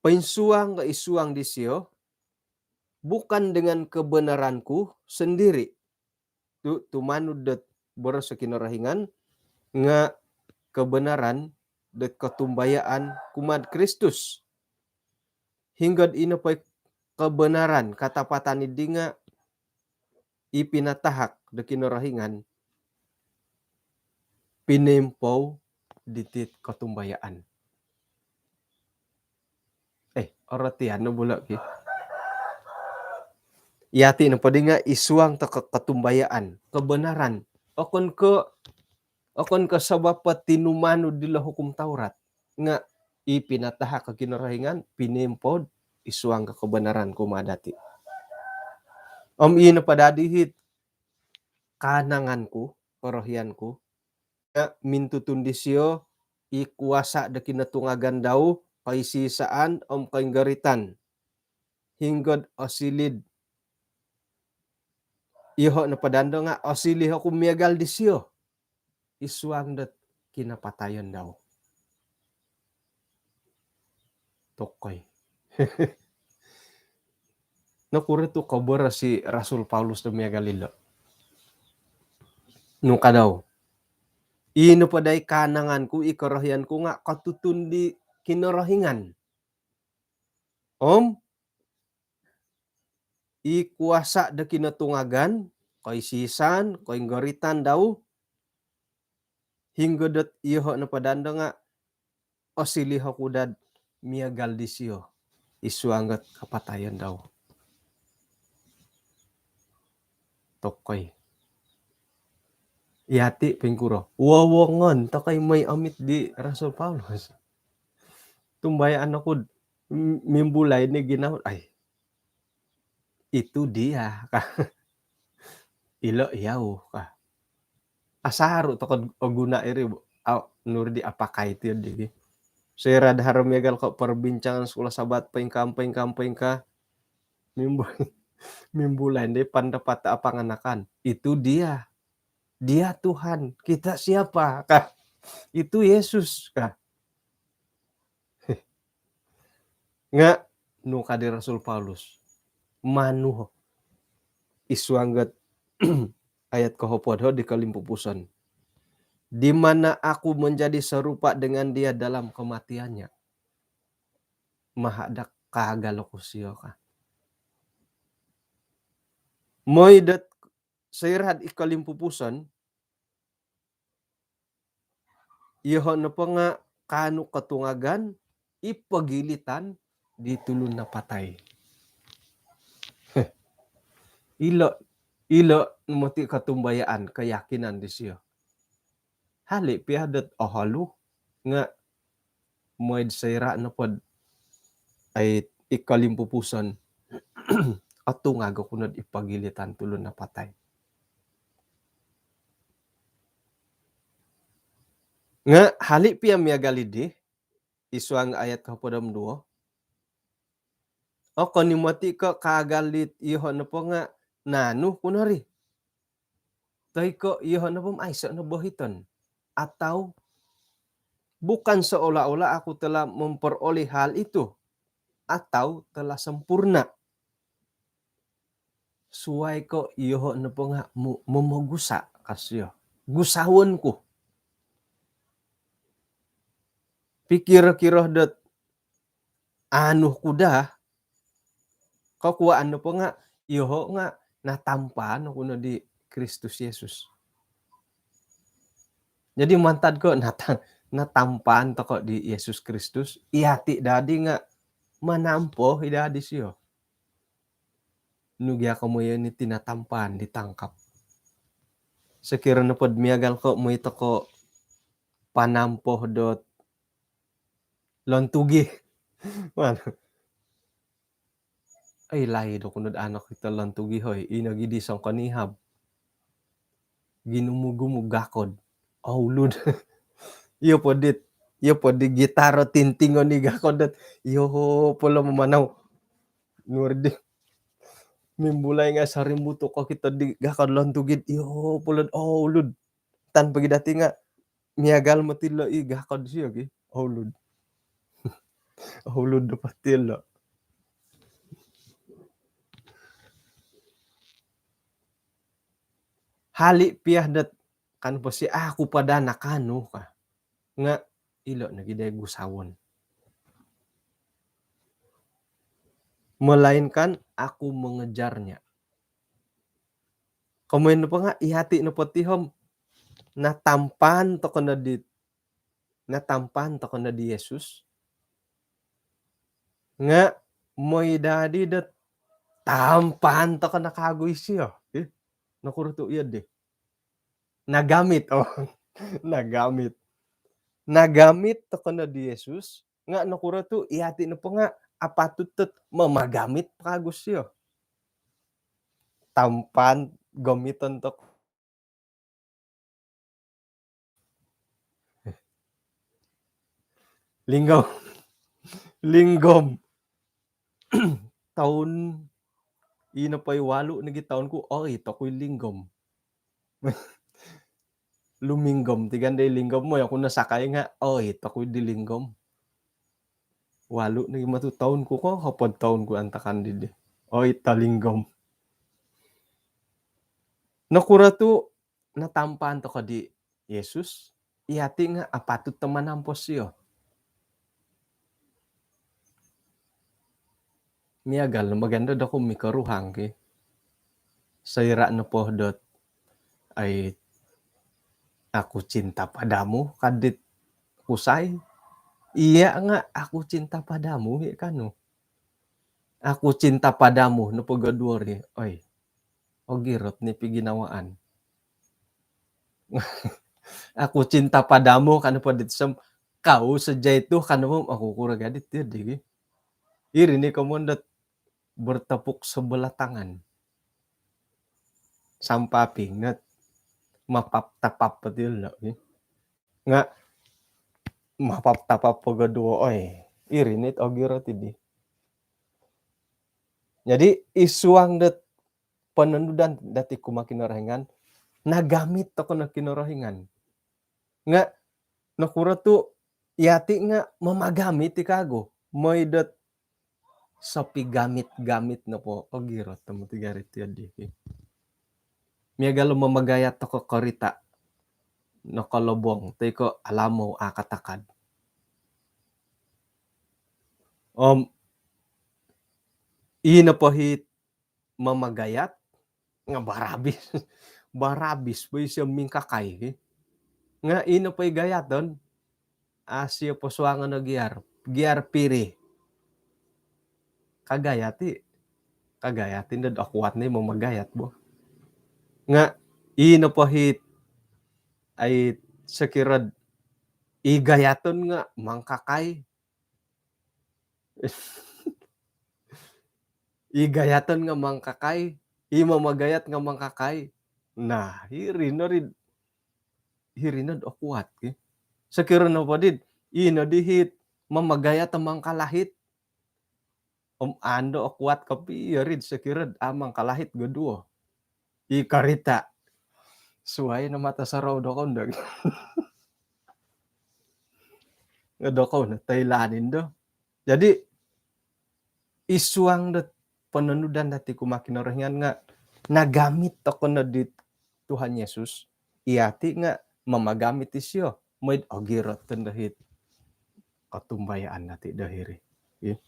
poinsuang ko isuang disio, bukan dengan kebenaranku sendiri. Tu' tumanud dot boros o Kinorohingan nga' kebenaran dot kotumbayaan kumaa'd Kristus. Hinggod ino poi kebenaran, katapatan iddi nga' i pinatahak do Kinorohingan pinoimpou diti'd kotumbayaan. Eh, orotian no bula' ki. Iyati' nopo di nga' isuang toko' kotumbayaan, kebenaran. Okon ko', okon ko' sabap po tinumanud dilo Hukum Taurat. Nga' i pinatahak o Kinorohingan pinoimpou'd isuang ko kebenaran kumaa dati'. Om ii nopo dadi hit kaanangan ku, korohian ku, nga' mintutun disio i kuasa' do kinotungagan dau, koisi-isaan om koinggoritan. Hinggod osili'd iyoho' nopo dando nga' osili oku miagal disio isuang dot kinapatayon dau. Tokoi. Nokuro tu' koboros i Rasul Paulus do miagal ilo'? Nu ka dau? Ii nopo dai kaanangan ku, i korohian ku nga' kotutun di Kinorohingan. Om i kuasa' do kinotungagan, koisi-isaan, koinggoritan dau, hinggod dot iyoho' nopo dando nga' osiliu oku dot miagal disio id suang dot kapatayon dau. Tokoi. Yati poingkuro? Wowongon tokoi moi omit di Rasul Paulus. Tumbayaan oku d-, m-, mimbulai ni ginawo, ai, itu dia kah? Ilo iyau kah? Asaru tokou d-, o guna iri, au, nuru di apakai ti di. Soira do haro miagal ko perbincangan sekolah Sabat, poingkaa, poingkaa, poingkaa. Mimbu-, mimbulai di pendapat apanganakan. Itu dia. Dia Tuhan. Kita siapa kah? Itu Yesus kah? Nga nunu ka di Rasul Paulus? Manu id suang dot ayat kohopod ho di kolimpupuson. Di mana aku menjadi serupa dengan dia dalam kematiannya. Maha da kaagal oku sio kah? Moi dot soira id kolimpupuson, iyoho nopo nga kaanu kotungagan i pogilitan di tulun napatai. Heh. Ilo, ilo moti kotumbayaan, keyakinan disio. Hali pia dot oholu nga moi do soira nopo d-, ai, i kolimpupuson, otungag oku no d i pogilitan tulun napatai. Nga hali pia miagal di id suang ayat kohopod om duo. Okon i moti ko kaagal dit iyoho nopo nga nanu ku no ri. Toi ko iyoho nopo om aiso no bohiton. Atau bukan seolah-olah aku telah memperoleh hal itu atau telah sempurna. Suai ko iyoho nopo nga mo-, momogusa ka sio. Gusaon ku. Pikiro-kiro dot anu ku daa, kokuaan nopo nga iyoho nga natampaan oku no di Kristus Yesus. Jadi mantad ko nata-, natampaan tokou di Yesus Kristus, iyati dadi nga manampo i dadi sio. Nu gia komoyon iti natampaan, ditangkap. Sokiro nopo d miagal ko moi tokou panampo dot lontugi. Wan. Ai, laid oku no d anak ito lontugi, hoi. Ino gidi songkonihab. Ginumu-gumu gakod. Oulud. Iyo po dit, iyo po di gitar o tintingon i gakod dot. Iyo po lo mamanau. Nuru di. Mimbulai nga sorimbut o kokito di gakod lontugi d. Iyo po lo d, oulud. Tan pogi dati nga miagal moti lo i gakod sio ki. Oulud. Oulud do poti lo. Hali pia dot kan posi aku pada nakanu ka. Nga ilo nogi dai gusaon. Melainkan aku mengejarnya. Komoyon nopo nga iyati nopo ti om natampaan tokou no di, natampaan tokou no di Yesus. Nga moi dadi dot tampaan tokou no kagu isio. Ih, nokuro tu iyo di. Nagamit, oh. Nagamit. Nagamit tokou no di Yesus, nga nokuro tu iyati nopo nga apatut dot mamagamit po kagu sio. Tampaan gomiton tokou. Linggom. Linggom. Toun, ino po i walu nogi toun ku, oi, tokui linggom. Luminggom, tigan dai linggom, moi oku nasakai nga, oi, tokui di linggom. Walu nogi matu toun ku ko, hopod toun ku antakan didi. Oi, talinggom. Nokuro tu natampaan tokou di Yesus, iyati nga apatut do manampo sio. Miagal no maganda do ko mikoruhang ki. Soira nopo dot, ai, aku cinta padamu, ka dit kusai. Iya nga' aku cinta padamu i' kanu. Aku cinta padamu nopo goduo ri. Oi. Ogirot ni piginawaan. Aku cinta padamu kanu po dit sem, kau saja itu kanu po, aku kuro gadit dia digi. Iri ni komon dot bertepuk sebelah tangan. Sampaping nat mapap-tapap pati lo, eh. Nga' mapap-tapap po goduo, oi. Iri nit ogirot idi. Jadi, isuang dot pananudan dati kumaa Kinorohingan, nagamit toko no Kinorohingan. Nga' nokuro tu' iyati nga' mamagamit i' kagu, moi dot sopigamit-gamit nopo, ogirot tomod ti gari ti adi. Miagal o mamagayat toko korita' nokolobong, toi ko' alamou akatakad. Om ii nopo hit mamagayat nga' barabis. Barabis po isio mingkakai, ki. Nga' ii nopo i gayaton, a' sio posuangon o giar. Giar piri. Kagayat i'. Kagayat i' nod okuat ni mamagayat bo. Nga' ii nopo hit, ai, sokirod i gayaton nga' mangkakai. I gayaton nga' mangkakai, i mamagayat nga' mangkakai. Nah, iri no ri, iri nod okuat, ki. Sokiro nopo did ino di hit mamagayat o mangkalahit, om ando okuat kopio rid sokirod a' mangkalahit goduo. I karita'. Suwai no mato sorou dokou ndo. Nga' dokou no toilaan indo. Jadi, isuang dot pananudan dati kumaa Kinorohingan nga' nagamit toko no di Tuhan Yesus, iyati nga' mamagamit isio, moi'd ogirot tondo hit kotumbayaan dati do hiri. Ih.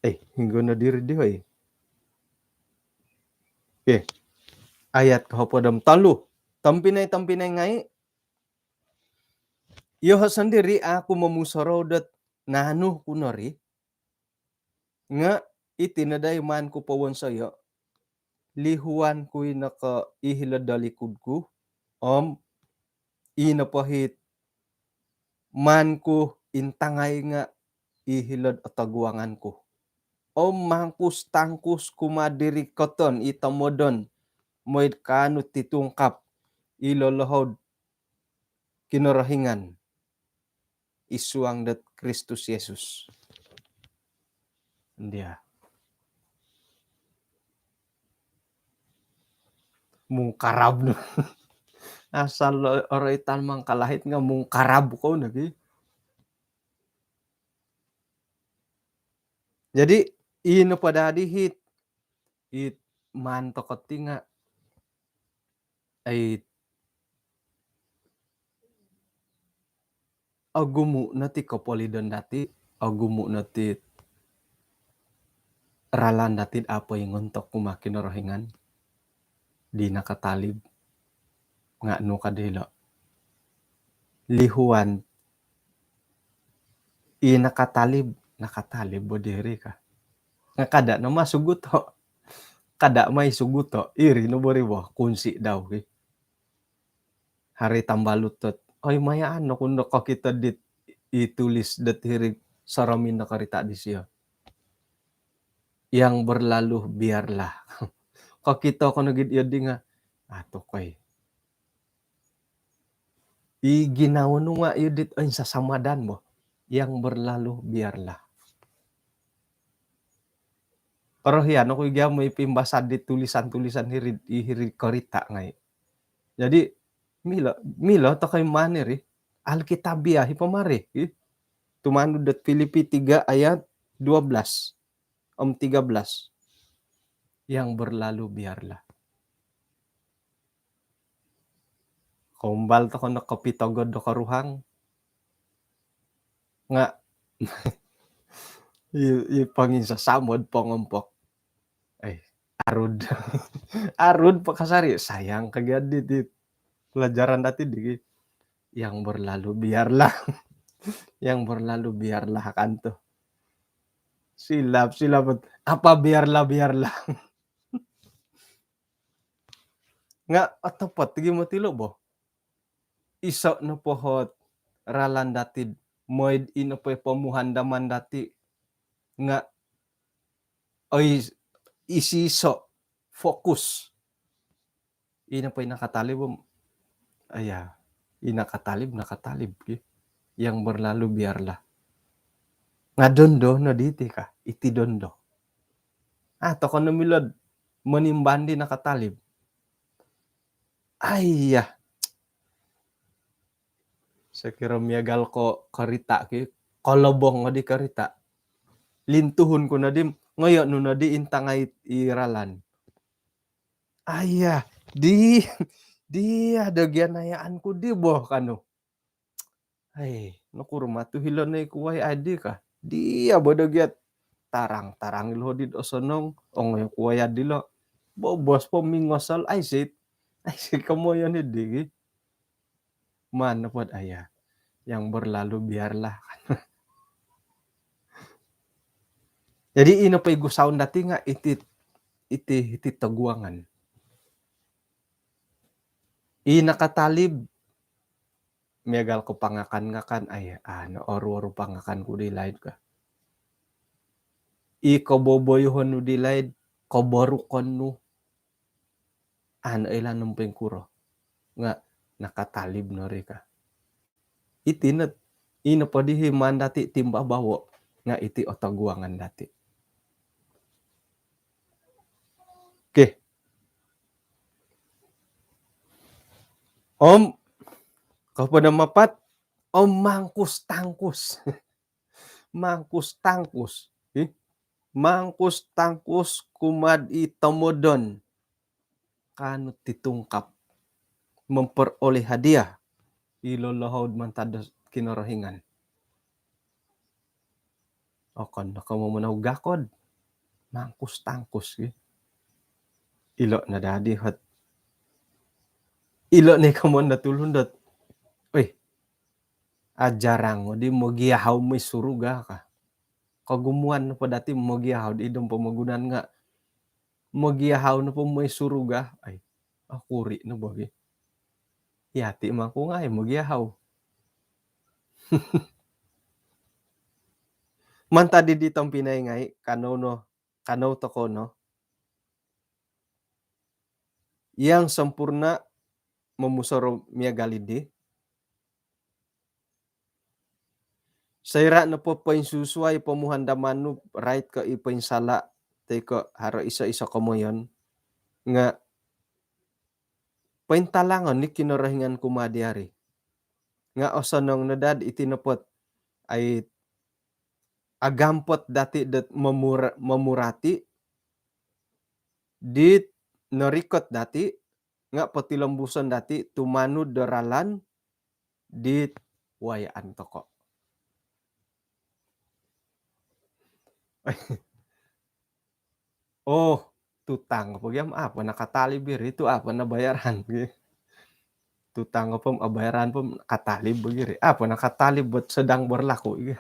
Eh, hinggo no diri di, hoi. Okey. Ayat kohopod om tolu. Tompinai-tompinai ngai', iyoho' sondiri' a' ku momusorou dot naanu ku nori, nga' iti no dai maan ku powonsoyo', lihuan ku i' noko' i hilo'd dolikud ku, om i nopo hit maan ku intangai nga' i hilo'd otoguangan ku. Om mangkus-tangkus kumaa diri koton i tomodon, moi'd kaanu titungkap i lolohou'd Kinorohingan isuang dot Kristus Yesus. Ndia. Mungkarab no. Asal oroitan mangkalahit nga' mungkarab kou nogi. Jadi, ino po dadi hit, it maan toko ti nga', ai, ogumu' no ti kopolidon dati, ogumu' no ti ralan dati a' poingontok kumaa Kinorohingan di nakatalib. Nga' nu ka dilo'. Lihuan i nakatalib, nakatalib bo diri ka. Nga' kada' no masuguto'. Kada' mai suguto'. Iri no bo ri bo kunsi' dau ki. Haro i tambalut dot, oi, mayaan oku ndo kokito dit i tulis dot hiri'd soromin do korita' disio. Yang berlalu biarlah. Kokito ko nogi'd iyo di nga', atukoi. I ginawo nu nga' iyo dit oinsasamadan bo. Yang berlalu biarlah. Orohian oku i gia moi pimbasa' dit tulisan-tulisan hiri'd, i hiri'd korita' ngai'. Jadi, milo, milo tokoi maan iri, Alkitabiah i pamari, i. Tumanud dot Filipi tiga ayat dua belas om tiga belas. Yang berlalu biarlah. Koumbal toko no kopitogod do koruhang. Nga' i, i panginsasamod pongompok. Eh, arud. Arud pakasari, sayang kagi adi ti pelajaran dati di. Yang berlalu biarlah. Yang berlalu biarlah kan tu. Silap, silap. Apa biarlah, biarlah. Nga' otopot gi moti lo bo. Iso' nopo ot ralan dati, moi'd ino po i pomuhandaman dati nga' oi, isi iso' fokus. Ino po i nakatalib om, aya, i nakatalib, nakatalib ki. Yang berlalu biarlah. Nga' dondo no diti ka, iti dondo. Ah, toko no milo'd monimbandi nakatalib. Aiya. Sokiro miagal ko korita' ki, kolobong nodi korita'. Lintuhun ku nodi, ngoyo' nu nodi intangai i ralan. Aiya, di, di ado gia nayaan ku di bo kanu. Hei, nokuro matu hilo noi kuwai adi ka. Dia bo do giat tarang-tarang ilo hodi'd osonong, ongoi kuwai adi lo. Bobos po mingosol, aisit. Aisit komoyon hidi gi. Maan nopod aya. Yang berlalu biarlah. Jadi ino po i gusaon dati nga' iti, iti, iti toguangan. I nakatalib, miagal ko pangakan-ngakan, ai, ano, oru-oru pangakan ku di laid ka. I koboboyohon nu di laid, koborukon nu. Ano, ilan nu poingkuro. Nga' nakatalib no ri ka. Iti no, ino po di hi maan dati timbabawo. Nga' iti o toguangan dati. Okey. Om, kopo no mapat, om mangkus-tangkus. Mangkus-tangkus. Ih, mangkus-tangkus kumaa'd i tomodon. Kaanu ti tungkap. Memperoleh hadiah. Ilo lohoud mantad do Kinorohingan. Okon no ko momonau gakod. Mangkus-tangkus gi. Ilo no dadi hot. Ilo ni komoyon do tulun dot. Oi. Ajarang di mogiahau moi suruga ka. Kogumuan po dati mogiahau di idom pomogunan nga. Mogiahau nopo moi suruga. Ai. Okuri no bo gi. Iyati mangku ngai mogiahau. Mantad di tompinai ngai, kanou no, kanou toko no. Yang sempurna momusorou miagal di. Soira' nopo poinsusuai pomuhandaman nu rait ko i poinsala' toi ko haro iso-iso komoyon nga' pointalangon ni Kinorohingan kumaa di ari. Nga' osonong no dad iti nopot ai agampot dati dot momura-, momurati dit norikot dati nga' potilombuson dati tumanud do ralan dit wayaan toko. Oh, tutang po giam apa nakatalib iri tu apa nabayaran gi. Tutang po abayaran po katalib bo giri. Apa nakatalib buat sedang berlaku gi.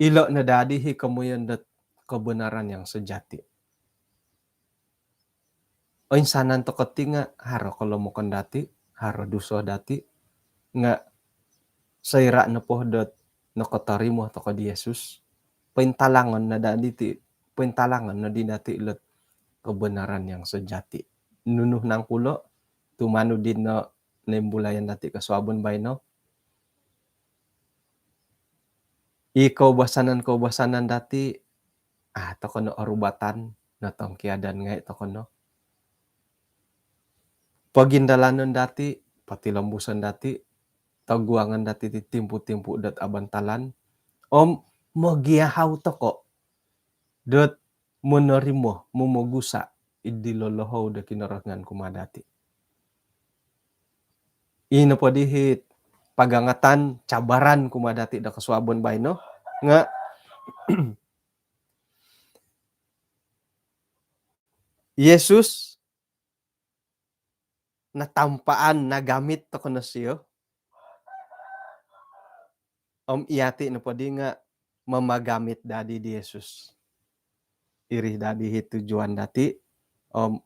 Ilo no dadi hi komoyon dot kebenaran yang sejati. Oinsanan toko ti nga' haro kolomokon dati, haro duso dati, nga' soira' nopo dot nokotorimo toko di Yesus, pointalangon no dadi ti, pointalangon no di dati ilot kebenaran yang sejati. Nunu nangku lo tumanud di no noimbulayan dati kosuabon baino. I koubasanan-koubasanan dati, ah, toko no orubatan, notongkiadan ngai' toko no. Pogindalanon dati, potilombuson dati, toguangon dati ti timpu-timpu dot abantalan, om mogiahau toko dot monorimo, momogusa' id dilo lohou do Kinorohingan kumaa dati. Ino po di hi pagangatan cabaran kumaa dati do kosuabon baino nga' Yesus natampaan, nagamit toko no sio. Om iyati nopo di nga mamagamit dadi di Yesus. Iri dadi hi tujuan dati. Om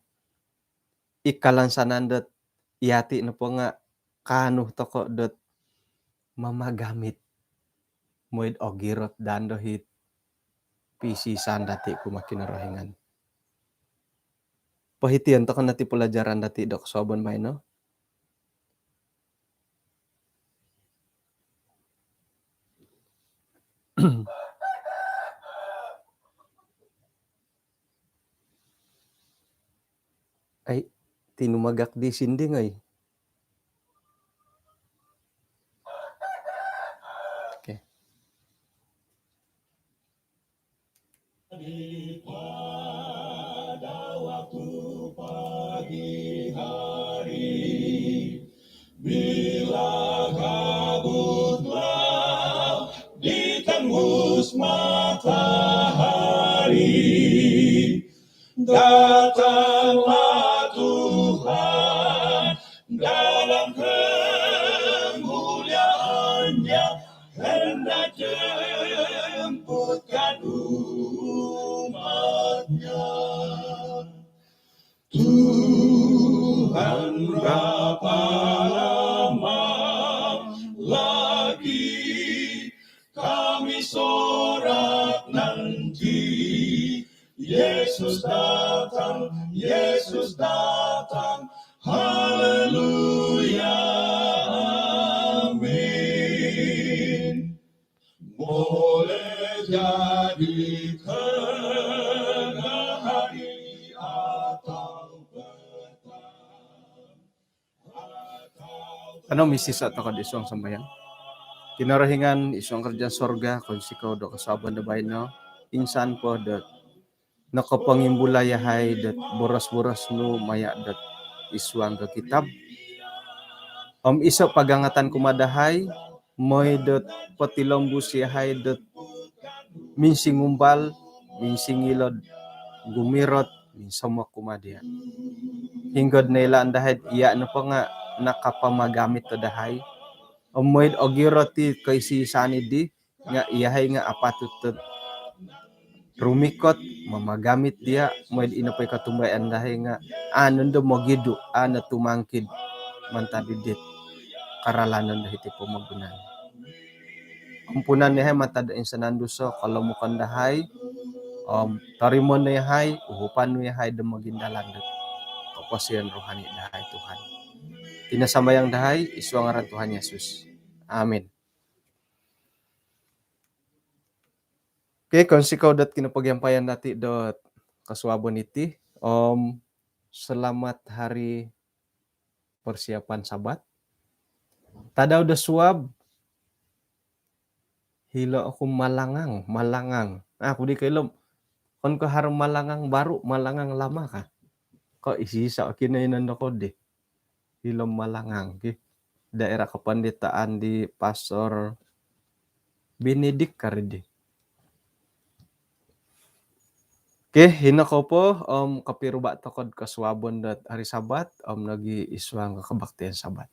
ikalansanan dot iyati nopo nga kaanu toko dot mamagamit moid ogirot dando hi pisisan dati kumaa Kinorohingan. Pohitian toko nati pelajaran dati do kosuabon baino. Ai, tinumagak di sinding, ai. Oke. Pada waktu pagi hari, bila kabut telah ditembus matahari, datanglah Tuhan dalam kemuliaan-Nya, hendak jemputkan umat-Nya. Tuhan, berapa lama lagi kami sorak nanti? Yesus datang, Yesus datang. Haleluya, amin. Boleh jadi tengah hari atau petang. Kanou misisa' toko' id suang sambayang. Kinorohingan id suang karajaan sorga, kounsikou do kosuabon do baino, insan po do nokopongimbulai yahai dot boros-boros nu maya' dot id suang do kitab. Om iso' pagangatan kumaa dahai, moi dot potilombus yahai dot minsingumbal, minsingilod, gumirot, minsomok kumaa diya'. Hinggod noilaan dahai iya' nopo nga' nakapamagamit do dahai. Om moi dot ogirot i koisi-isaan iddi, nga' iyahai nga' apatut dot rumikot, mamagamit diya', moi dot ino po i kotumbayaan dahai nga' a' nondo mogidu', a' no tumangkid mantad idit karalanon do hiti pomogunan. Ampunan yahai mantad do insanan dusa, kolomukon dahai, om torimoon no yahai, uhupan nu yahai do mogindalan dot koposion rohani dahai, Tuhan. Iti no sambayang dahai id suang ngaran Tuhan Yesus. Amin. Oke, kounsikou dot kinopogiampayan dati dot kosuabon iti. Om selamat hari persiapan Sabat. Tadau do suab, hilo oku malangang, malangang. Aku di koilo, okon ko haro malangang baru, malangang lama ka. Ko' isi-isa' kinoiyonon dokou di. Hilo malangang ki. Daerah kepanditaan di Pastor Benedik kari di. Oke, hino kou po, om kopiruba' toko' do kosuabon dot hari Sabat, om nogi id suang do kebaktian Sabat.